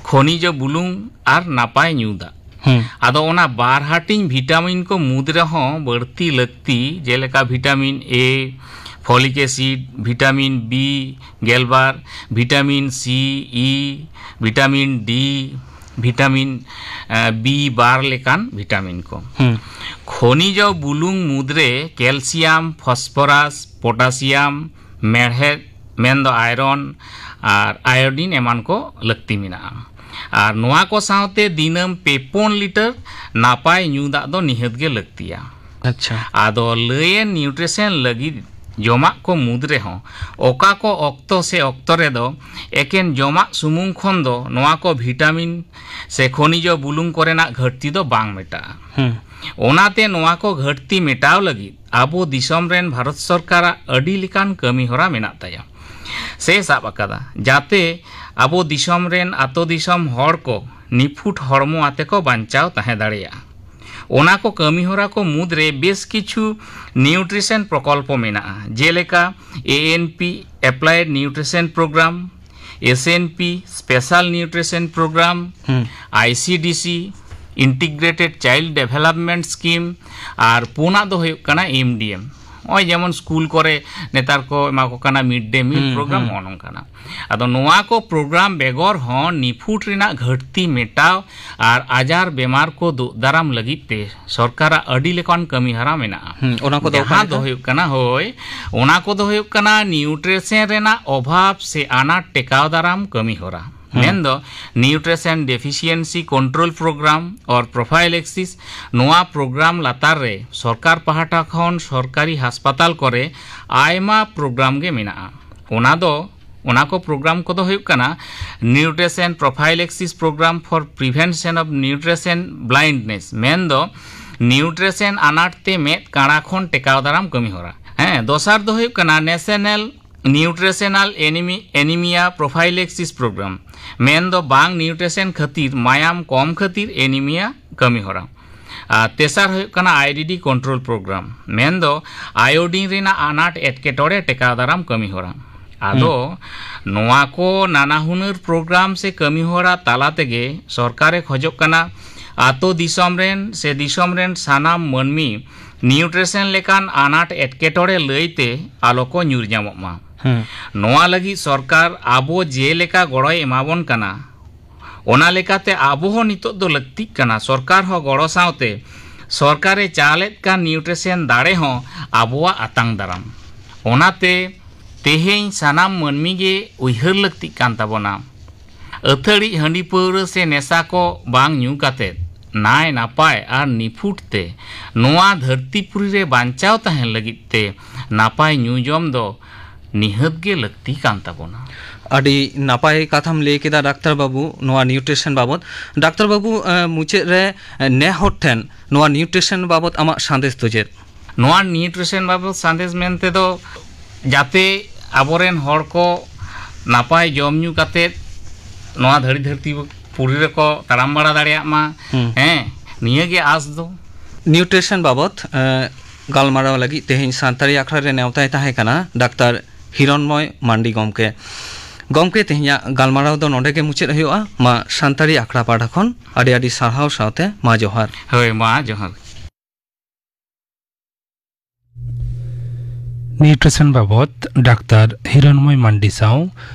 ᱠᱷᱚᱱᱤᱡᱚ ᱵᱩᱞᱩᱝ ᱟᱨ ᱱᱟᱯᱟᱭ ᱧᱩ ᱫᱟᱜ᱾ ᱦᱩᱸ᱾ ᱟᱫᱚ ᱚᱱᱟ ᱵᱟᱨ ᱦᱟᱹᱴᱤᱧ ᱵᱷᱤᱴᱟᱢᱤᱱ ᱠᱚ ᱢᱩᱫᱽ ᱨᱮᱦᱚᱸ ᱵᱟᱹᱲᱛᱤ ᱞᱟᱹᱠᱛᱤ, ᱡᱮᱞᱮᱠᱟ ᱵᱷᱤᱴᱟᱢᱤᱱ ᱮ, ᱯᱷᱚᱞᱤᱠ ᱮᱥᱤᱰ, ᱵᱷᱤᱴᱟᱢᱤᱱ ᱵᱤ ᱜᱮᱞᱵᱟᱨ, ᱵᱷᱤᱴᱟᱢᱤᱱ ᱥᱤ, ᱤ, ᱵᱷᱤᱴᱟᱢᱤᱱ ᱰᱤ, ᱵᱷᱤᱴᱟᱢᱤᱱ, ᱮ, ᱵᱤ ᱵᱟᱨ ᱞᱮᱠᱟᱱ ᱵᱷᱤᱴᱟᱢᱤᱱ ᱠᱚ᱾ ᱦᱩᱸ᱾ ᱠᱷᱚᱱᱤᱡᱚ ᱵᱩᱞᱩᱝ ᱢᱩᱫᱽᱨᱮ ᱠᱮᱞᱥᱤᱭᱟᱢ, ᱯᱷᱚᱥᱯᱷᱚᱨᱟᱥ, ᱯᱚᱴᱟᱥᱤᱭᱟᱢ, ᱢᱮᱲᱦᱮᱫ ᱢᱮᱱᱫᱚ ᱟᱭᱨᱚᱱ ᱟᱨ ᱟᱭᱳᱰᱤᱱ ᱮᱢᱟᱱ ᱠᱚ ᱞᱟᱹᱠᱛᱤ ᱢᱮᱱᱟᱜᱼᱟ᱾ ᱟᱨ ᱱᱚᱣᱟ ᱠᱚ ᱥᱟᱶᱛᱮ ᱫᱤᱱᱟᱹᱢ ᱯᱮ ᱯᱩᱱ ᱞᱤᱴᱟᱨ ᱱᱟᱯᱟᱭ ᱧᱩ ᱫᱟᱜ ᱫᱚ ᱱᱤᱦᱟᱹᱛ ᱜᱮ ᱞᱟᱹᱠᱛᱤᱭᱟ᱾ ᱟᱪᱪᱷᱟ᱾ ᱟᱫᱚ ᱞᱟᱹᱭᱮᱱ ᱱᱤᱭᱩᱴᱨᱤᱥᱚᱱ ᱞᱟᱹᱜᱤᱫ ᱡᱚᱢᱟᱜ ᱠᱚ ᱢᱩᱫᱽ ᱨᱮᱦᱚᱸ ᱚᱠᱟ ᱠᱚ ᱚᱠᱛᱚ ᱥᱮ ᱚᱠᱛᱚ ᱨᱮᱫᱚ ᱮᱠᱮᱱ ᱡᱚᱢᱟᱜ ᱥᱩᱢᱩᱝ ᱠᱷᱚᱱ ᱫᱚ ᱱᱚᱣᱟ ᱠᱚ ᱵᱷᱤᱴᱟᱢᱤᱱ ᱥᱮ ᱠᱷᱚᱱᱤᱡᱚ ᱵᱩᱞᱩᱝ ᱠᱚᱨᱮᱱᱟᱜ ᱜᱷᱟᱹᱴᱛᱤ ᱫᱚ ᱵᱟᱝ ᱢᱮᱴᱟᱜᱼᱟ᱾ ᱦᱩᱸ᱾ ᱚᱱᱟᱛᱮ ᱱᱚᱣᱟ ᱠᱚ ᱜᱷᱟᱹᱴᱛᱤ ᱢᱮᱴᱟᱣ ᱞᱟᱹᱜᱤᱫ ᱟᱵᱚ ᱫᱤᱥᱚᱢ ᱨᱮᱱ ᱵᱷᱟᱨᱚᱛ ᱥᱚᱨᱠᱟᱨᱟᱜ ᱟᱹᱰᱤ ᱞᱮᱠᱟᱱ ᱠᱟᱹᱢᱤ ᱦᱚᱨᱟ ᱢᱮᱱᱟᱜ ᱛᱟᱭᱟ ᱥᱮ ᱥᱟᱵ ᱟᱠᱟᱫᱟ, ᱡᱟᱛᱮ ᱟᱵᱚ ᱫᱤᱥᱚᱢ ᱨᱮᱱ ᱟᱛᱳ ᱫᱤᱥᱚᱢ ᱦᱚᱲ ᱠᱚ ᱱᱤᱯᱷᱩᱴ ᱦᱚᱲᱢᱚ ᱟᱛᱮ ᱠᱚ ᱵᱟᱧᱪᱟᱣ ᱛᱟᱦᱮᱸ ᱫᱟᱲᱮᱭᱟᱜᱼᱟ᱾ ᱚᱱᱟ ᱠᱚ ᱠᱟᱹᱢᱤ ᱦᱚᱨᱟ ᱠᱚ ᱢᱩᱫᱽᱨᱮ ᱵᱮᱥ ᱠᱤᱪᱷᱩ ᱱᱤᱭᱩᱴᱨᱤᱥᱚᱱ ᱯᱨᱚᱠᱚᱞᱯᱚ ᱢᱮᱱᱟᱜᱼᱟ, ᱡᱮᱞᱮᱠᱟ A N P, Applied Nutrition Program, S N P, Special Nutrition Program, ᱦᱩᱸ᱾ ᱟᱭ ᱥᱤ ᱰᱤ ᱥᱤ, Integrated Child Development Scheme, ᱟᱨ ᱯᱩᱱᱟᱜ ᱫᱚ ᱦᱩᱭᱩᱜ ᱠᱟᱱᱟ ᱮᱢ ᱰᱤ ᱮᱢ, ᱱᱚᱜᱼᱚᱭ ᱡᱮᱢᱚᱱ ᱥᱠᱩᱞ ᱠᱚᱨᱮ ᱱᱮᱛᱟᱨ ᱠᱚ ᱮᱢᱟ ᱠᱚ ᱠᱟᱱᱟ ᱢᱤᱰ ᱰᱮ ᱢᱤᱞ ᱦᱩᱸ, ᱯᱨᱳᱜᱨᱟᱢ, ᱦᱩᱸ᱾ ᱱᱚᱜᱼᱚ ᱱᱚᱝᱠᱟᱱᱟᱜ᱾ ᱟᱫᱚ ᱱᱚᱣᱟ ᱠᱚ ᱯᱨᱳᱜᱨᱟᱢ ᱵᱮᱜᱚᱨ ᱦᱚᱸ ᱱᱤᱯᱷᱩᱴ ᱨᱮᱱᱟᱜ ᱜᱷᱟᱹᱴᱛᱤ ᱢᱮᱴᱟᱣ ᱟᱨ ᱟᱡᱟᱨ ᱵᱮᱢᱟᱨ ᱠᱚ ᱫᱩᱜ ᱫᱟᱨᱟᱢ ᱞᱟᱹᱜᱤᱫ ᱛᱮ ᱥᱚᱨᱠᱟᱨᱟᱜ ᱟᱹᱰᱤ ᱞᱮᱠᱟᱱ ᱠᱟᱹᱢᱤ ᱦᱚᱨᱟ ᱢᱮᱱᱟᱜᱼᱟ᱾ ᱦᱩᱸ, ᱚᱱᱟ ᱠᱚᱫᱚ ᱚᱠᱟ ᱡᱟᱦᱟᱸ ᱞᱮᱠᱟ? ᱫᱚ ᱦᱩᱭᱩᱜ ᱠᱟᱱᱟ, ᱦᱳᱭ, ᱚᱱᱟ ᱠᱚᱫᱚ ᱦᱩᱭᱩᱜ ᱠᱟᱱᱟ ᱱᱤᱭᱩᱴᱨᱤᱥᱚᱱ ᱨᱮᱱᱟᱜ ᱚᱵᱷᱟᱵᱽ ᱥᱮ ᱟᱱᱟᱴ ᱴᱮᱠᱟᱣ ᱫᱟᱨᱟᱢ ᱠᱟᱹᱢᱤ ᱦᱚᱨᱟ᱾ ᱦᱩᱸ᱾ ᱢᱮᱱᱫᱚ Nutrition Deficiency Control Program or Prophylaxis᱾ ᱱᱚᱣᱟ ᱯᱨᱳᱜᱨᱟᱢ ᱞᱟᱛᱟᱨ ᱨᱮ ᱥᱚᱨᱠᱟᱨ ᱯᱟᱦᱴᱟ ᱠᱷᱚᱱ ᱥᱚᱨᱠᱟᱨᱤ ᱦᱟᱥᱯᱟᱛᱟᱞ ᱠᱚᱨᱮ ᱟᱭᱢᱟ ᱯᱨᱳᱜᱨᱟᱢ ᱜᱮ ᱢᱮᱱᱟᱜᱼᱟ᱾ ᱚᱱᱟ ᱫᱚ, ᱚᱱᱟ ᱠᱚ ᱯᱨᱳᱜᱨᱟᱢ ᱠᱚᱫᱚ ᱦᱩᱭᱩᱜ ᱠᱟᱱᱟ Nutrition Prophylaxis Program for Prevention of Nutrition Blindness, ᱢᱮᱱᱫᱚ ᱱᱤᱭᱩᱴᱨᱤᱥᱚᱱ ᱟᱱᱟᱴ ᱛᱮ ᱢᱮᱫ ᱠᱟᱬᱟ ᱠᱷᱚᱱ ᱴᱮᱠᱟᱣ ᱫᱟᱨᱟᱢ ᱠᱟᱹᱢᱤ ᱦᱚᱨᱟ᱾ ᱦᱮᱸ, ᱫᱚᱥᱟᱨ ᱫᱚ ᱦᱩᱭᱩᱜ ᱠᱟᱱᱟ National Nutritional Anemi-, Anemia Prophylaxis Program, ᱢᱮᱱᱫᱚ ᱵᱟᱝ ᱱᱤᱭᱩᱴᱨᱤᱥᱚᱱ ᱠᱷᱟᱹᱛᱤᱨ ᱢᱟᱭᱟᱢ ᱠᱚᱢ ᱠᱷᱟᱹᱛᱤᱨ ᱮᱱᱤᱢᱤᱭᱟ ᱠᱟᱹᱢᱤ ᱦᱚᱨᱟ᱾ ᱟᱨ ᱛᱮᱥᱟᱨ ᱦᱩᱭᱩᱜ ᱠᱟᱱᱟ ᱟᱭ ᱰᱤ ᱰᱤ Control Program, ᱢᱮᱱᱫᱚ ᱟᱭᱳᱰᱤᱱ ᱨᱮᱱᱟᱜ ᱟᱱᱟᱴ ᱮᱴᱠᱮᱴᱚᱬᱮ ᱴᱮᱠᱟᱣ ᱫᱟᱨᱟᱢ ᱠᱟᱹᱢᱤ ᱦᱚᱨᱟ᱾ ᱟᱫᱚ ᱱᱚᱣᱟ ᱠᱚ ᱱᱟᱱᱟ ᱦᱩᱱᱟᱹᱨ ᱯᱨᱳᱜᱨᱟᱢ ᱥᱮ ᱠᱟᱹᱢᱤ ᱦᱚᱨᱟ ᱛᱟᱞᱟ ᱛᱮᱜᱮ ᱥᱚᱨᱠᱟᱨᱮ ᱠᱷᱚᱡᱚᱜ ᱠᱟᱱᱟ ᱟᱛᱳ ᱫᱤᱥᱚᱢ ᱨᱮᱱ ᱥᱮ ᱫᱤᱥᱚᱢ ᱨᱮᱱ ᱥᱟᱱᱟᱢ ᱢᱟᱹᱱᱢᱤ ᱱᱤᱭᱩᱴᱨᱤᱥᱚᱱ ᱞᱮᱠᱟᱱ ᱟᱱᱟᱴ ᱮᱴᱠᱮᱴᱚᱬᱮ ᱞᱟᱹᱭᱛᱮ ᱟᱞᱚ ᱠᱚ ᱧᱩᱨ ᱧᱟᱢᱚᱜ ᱢᱟ᱾ ᱦᱩᱸ᱾ ᱱᱚᱣᱟ ᱞᱟᱹᱜᱤᱫ ᱥᱚᱨᱠᱟᱨ ᱟᱵᱚ ᱡᱮᱞᱮᱠᱟ ᱜᱚᱲᱚᱭ ᱮᱢᱟᱵᱚᱱ ᱠᱟᱱᱟ, ᱚᱱᱟ ᱞᱮᱠᱟᱛᱮ ᱟᱵᱚ ᱦᱚᱸ ᱱᱤᱛᱚᱜ ᱫᱚ ᱞᱟᱹᱠᱛᱤᱜ ᱠᱟᱱᱟ ᱥᱚᱨᱠᱟᱨ ᱦᱚᱸ ᱜᱚᱲᱚ ᱥᱟᱶᱛᱮ ᱥᱚᱨᱠᱟᱨᱮ ᱪᱟᱞᱮᱫ ᱠᱟᱱ ᱱᱤᱭᱩᱴᱨᱤᱥᱚᱱ ᱫᱟᱲᱮ ᱦᱚᱸ ᱟᱵᱚᱣᱟᱜ ᱟᱛᱟᱝ ᱫᱟᱨᱟᱢ᱾ ᱚᱱᱟᱛᱮ ᱛᱮᱦᱮᱧ ᱥᱟᱱᱟᱢ ᱢᱟᱹᱱᱢᱤ ᱜᱮ ᱩᱭᱦᱟᱹᱨ ᱞᱟᱹᱠᱛᱤᱜ ᱠᱟᱱ ᱛᱟᱵᱚᱱᱟ, ᱟᱹᱛᱷᱟᱹᱲᱤᱡ ᱦᱟᱺᱰᱤ ᱯᱟᱹᱣᱨᱟᱹ ᱥᱮ ᱱᱮᱥᱟ ᱠᱚ ᱵᱟᱝ ᱧᱩ ᱠᱟᱛᱮᱫ ᱱᱟᱭ ᱱᱟᱯᱟᱭ ᱟᱨ ᱱᱤᱯᱷᱩᱴ ᱛᱮ ᱱᱚᱣᱟ ᱫᱷᱟᱹᱨᱛᱤ ᱯᱩᱨᱤ ᱨᱮ ᱵᱟᱧᱪᱟᱣ ᱛᱟᱦᱮᱱ ᱞᱟᱹᱜᱤᱫ ᱛᱮ ᱱᱟᱯᱟᱭ ᱧᱩ ᱡᱚᱢ ᱫᱚ ᱱᱤᱦᱟᱹᱛ ᱜᱮ ᱞᱟᱹᱠᱛᱤ ᱠᱟᱱ ᱛᱟᱵᱚᱱᱟ᱾ ᱟᱹᱰᱤ ᱱᱟᱯᱟᱭ ᱠᱟᱛᱷᱟᱢ ᱞᱟᱹᱭ ᱠᱮᱫᱟ ᱰᱟᱠᱛᱟᱨ ᱵᱟᱹᱵᱩ, ᱱᱚᱣᱟ ᱱᱤᱭᱩᱴᱨᱤᱥᱚᱱ ᱵᱟᱵᱚᱛ᱾ ᱰᱟᱠᱛᱟᱨ ᱵᱟᱹᱵᱩ, ᱮ, ᱢᱩᱪᱟᱹᱫ ᱨᱮ, ᱮ, ᱱᱮ ᱦᱚᱲ ᱴᱷᱮᱱ ᱱᱚᱣᱟ ᱱᱤᱭᱩᱴᱨᱤᱥᱚᱱ ᱵᱟᱵᱚᱛ ᱟᱢᱟᱜ ᱥᱟᱸᱫᱮᱥ ᱫᱚ ᱪᱮᱫ? ᱱᱚᱣᱟ ᱱᱤᱭᱩᱴᱨᱤᱥᱚᱱ ᱵᱟᱵᱚᱛ ᱥᱟᱸᱫᱮᱥ ᱢᱮᱱᱛᱮ ᱫᱚ ᱡᱟᱛᱮ ᱟᱵᱚᱨᱮᱱ ᱦᱚᱲ ᱠᱚ ᱱᱟᱯᱟᱭ ᱡᱚᱢ ᱧᱩ ᱠᱟᱛᱮᱫ ᱱᱚᱣᱟ ᱫᱷᱟᱹᱲᱤ ᱫᱷᱟᱹᱨᱛᱤ ᱯᱩᱨᱤ ᱨᱮᱠᱚ ᱛᱟᱲᱟᱢ ᱵᱟᱲᱟ ᱫᱟᱲᱮᱭᱟᱜ ᱢᱟ᱾ ᱦᱩᱸ᱾ ᱦᱮᱸ, ᱱᱤᱭᱟᱹ ᱜᱮ ᱟᱸᱥ ᱫᱚ᱾ ᱱᱤᱭᱩᱴᱨᱤᱥᱚᱱ ᱵᱟᱵᱚᱛ, ᱮ, ᱜᱟᱞᱢᱟᱨᱟᱣ ᱞᱟᱹᱜᱤᱫ ᱛᱮᱦᱮᱧ ᱥᱟᱱᱛᱟᱲᱤ ᱟᱠᱷᱲᱟ ᱨᱮ ᱱᱮᱣᱛᱟᱭ ᱛᱟᱦᱮᱸ ᱠᱟᱱᱟ ᱰᱟᱠᱛᱟᱨ ᱦᱤᱨᱚᱱᱢᱚᱭ ᱢᱟᱱᱰᱤ ᱜᱚᱢᱠᱮ᱾ ᱜᱚᱢᱠᱮ, ᱛᱮᱦᱮᱧᱟᱜ ᱜᱟᱞᱢᱟᱨᱟᱣ ᱫᱚ ᱱᱚᱰᱮ ᱜᱮ ᱢᱩᱪᱟᱹᱫ ᱦᱩᱭᱩᱜᱼᱟ᱾ ᱢᱟ ᱥᱟᱱᱛᱟᱲᱤ ᱟᱠᱷᱲᱟ ᱯᱟᱦᱴᱟ ᱠᱷᱚᱱ ᱟᱹᱰᱤ ᱟᱹᱰᱤ ᱥᱟᱨᱦᱟᱣ ᱥᱟᱶᱛᱮ ᱢᱟ ᱡᱚᱦᱟᱨ᱾ ᱦᱳᱭ, ᱢᱟ ᱡᱚᱦᱟᱨ᱾ ᱱᱤᱭᱩᱴᱨᱤᱥᱚᱱ ᱵᱟᱵᱚᱛ ᱰᱟᱠᱛᱟᱨ ᱦᱤᱨᱚᱱᱢᱚᱭ ᱢᱟᱱᱰᱤ ᱥᱟᱶ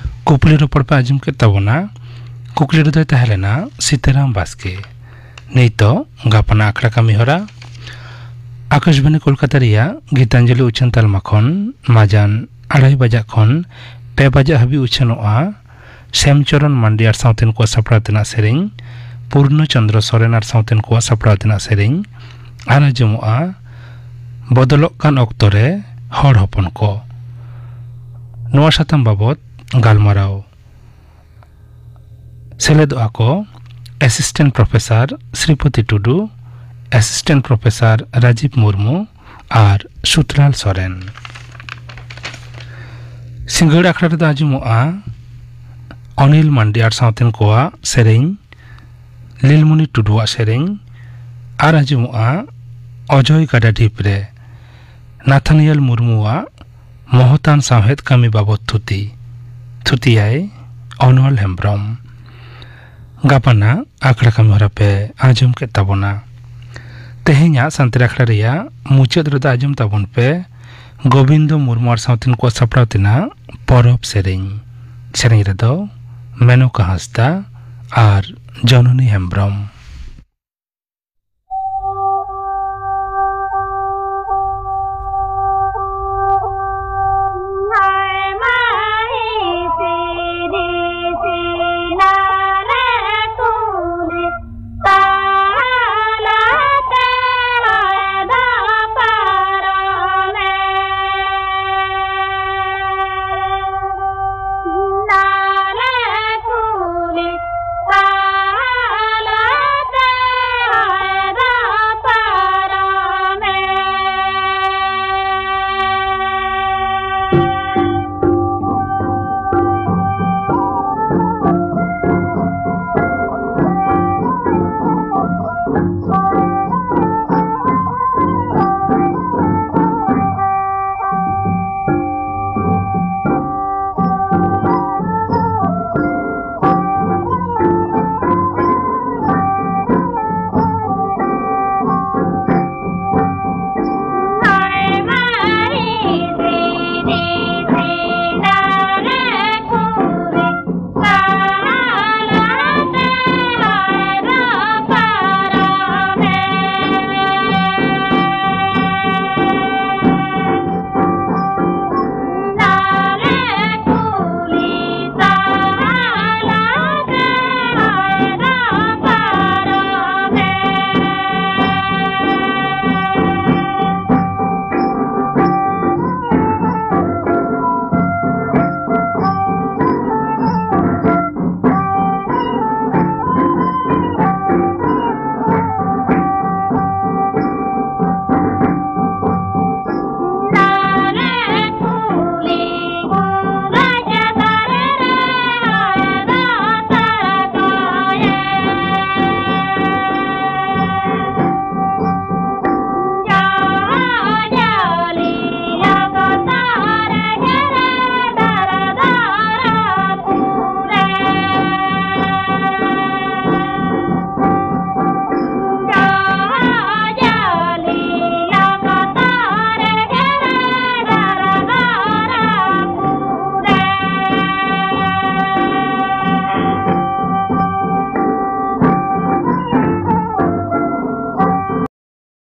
ᱠᱩᱠᱞᱤ ᱨᱚᱯᱚᱲ ᱯᱮ ᱟᱸᱡᱚᱢ ᱠᱮᱫ ᱛᱟᱵᱚᱱᱟ᱾ ᱠᱩᱠᱞᱤ ᱨᱮᱫᱚᱭ ᱛᱟᱦᱮᱸ ᱞᱮᱱᱟ ᱥᱤᱛᱟᱨᱟᱢ ᱵᱟᱥᱠᱮ᱾ ᱱᱤᱛᱚᱜ ᱜᱟᱯᱟᱱᱟᱜ ᱟᱠᱷᱲᱟ ᱠᱟᱹᱢᱤ ᱦᱚᱨᱟ ᱟᱠᱟᱥᱵᱟᱱᱤ ᱠᱳᱞᱠᱟᱛᱟ ᱨᱮᱭᱟᱜ ᱜᱤᱛᱟᱧᱡᱚᱞᱤ ᱩᱪᱷᱟᱹᱱ ᱛᱟᱞᱢᱟ ᱠᱷᱚᱱ ᱢᱟᱡᱟᱱ ᱟᱲᱟᱭ ᱵᱟᱡᱟᱜ ᱠᱷᱚᱱ ᱯᱮ ᱵᱟᱡᱟᱜ ᱦᱟᱹᱵᱤᱡ ᱩᱪᱷᱟᱹᱱᱚᱜᱼᱟ᱾ ᱥᱮᱢᱪᱚᱨᱚᱱ ᱢᱟᱱᱰᱤ ᱟᱨ ᱥᱟᱶᱛᱮᱱ ᱠᱚᱣᱟᱜ ᱥᱟᱯᱲᱟᱣ ᱛᱮᱱᱟᱜ ᱥᱮᱨᱮᱧ, ᱯᱩᱨᱱᱚ ᱪᱚᱱᱫᱨᱚ ᱥᱚᱨᱮᱱ ᱟᱨ ᱥᱟᱶᱛᱮᱱ ᱠᱚᱣᱟᱜ ᱥᱟᱯᱲᱟᱣ ᱛᱮᱱᱟᱜ ᱥᱮᱨᱮᱧ, ᱟᱨ ᱟᱸᱡᱚᱢᱚᱜᱼᱟ ᱵᱚᱫᱚᱞᱚᱜ ᱠᱟᱱ ᱚᱠᱛᱚ ᱨᱮ ᱦᱚᱲ ᱦᱚᱯᱚᱱ ᱠᱚ᱾ ᱱᱚᱣᱟ ᱥᱟᱛᱟᱢ ᱵᱟᱵᱚᱛ ᱜᱟᱞᱢᱟᱨᱟᱣ᱾ ᱥᱮᱞᱮᱫᱚᱜᱼᱟ ᱠᱚ ᱮᱥᱤᱥᱴᱮᱱᱴ ᱯᱨᱚᱯᱷᱮᱥᱚᱨ ᱥᱨᱤᱯᱚᱛᱤ ᱴᱩᱰᱩ, ᱮᱥᱤᱥᱴᱮᱱᱴ ᱯᱨᱚᱯᱷᱮᱥᱚᱨ ᱨᱟᱡᱤᱵ ᱢᱩᱨᱢᱩ ᱟᱨ ᱥᱩᱛᱞᱟᱞ ᱥᱚᱨᱮᱱ᱾ ᱥᱤᱸᱜᱟᱹᱲ ᱟᱠᱷᱲᱟ ᱨᱮᱫᱚ ᱟᱸᱡᱚᱢᱚᱜᱼᱟ ᱚᱱᱤᱞ ᱢᱟᱱᱰᱤ ᱟᱨ ᱥᱟᱶᱛᱮᱱ ᱠᱚᱣᱟᱜ ᱥᱮᱨᱮᱧ, ᱞᱤᱞᱢᱩᱱᱤ ᱴᱩᱰᱩᱣᱟᱜ ᱥᱮᱨᱮᱧ, ᱟᱨ ᱟᱸᱡᱚᱢᱚᱜᱼᱟ ᱚᱡᱚᱭ ᱜᱟᱰᱟ ᱰᱷᱤᱯ ᱨᱮ ᱱᱟᱛᱷᱟᱱᱤᱭᱟᱞ ᱢᱩᱨᱢᱩᱣᱟᱜ ᱢᱚᱦᱚᱛᱟᱱ ᱥᱟᱶᱦᱮᱫ ᱠᱟᱹᱢᱤ ᱵᱟᱵᱚᱛ ᱛᱷᱩᱛᱤ᱾ ᱛᱷᱩᱛᱤᱭᱟᱭ ᱚᱱᱚᱞ ᱦᱮᱢᱵᱽᱨᱚᱢ᱾ ᱜᱟᱯᱟᱱᱟᱜ ᱟᱠᱷᱲᱟ ᱠᱟᱹᱢᱤ ᱦᱚᱨᱟ ᱯᱮ ᱟᱸᱡᱚᱢ ᱠᱮᱫ ᱛᱟᱵᱚᱱᱟ᱾ ᱛᱮᱦᱮᱧᱟᱜ ᱥᱟᱱᱛᱟᱲ ᱟᱠᱷᱲᱟ ᱨᱮᱭᱟᱜ ᱢᱩᱪᱟᱹᱫ ᱨᱮᱫᱚ ᱟᱸᱡᱚᱢ ᱛᱟᱵᱚᱱ ᱯᱮ ᱜᱳᱵᱤᱱᱫᱚ ᱢᱩᱨᱢᱩ ᱟᱨ ᱥᱟᱶᱛᱮᱱ ᱠᱚᱣᱟᱜ ᱥᱟᱯᱲᱟᱣ ᱛᱮᱱᱟᱜ ᱯᱚᱨᱚᱵᱽ ᱥᱮᱨᱮᱧ᱾ ᱥᱮᱨᱮᱧ ᱨᱮᱫᱚ ᱢᱮᱱᱚᱠᱟ ᱦᱟᱸᱥᱫᱟ ᱟᱨ ᱡᱚᱱᱚᱱᱤ ᱦᱮᱢᱵᱽᱨᱚᱢ᱾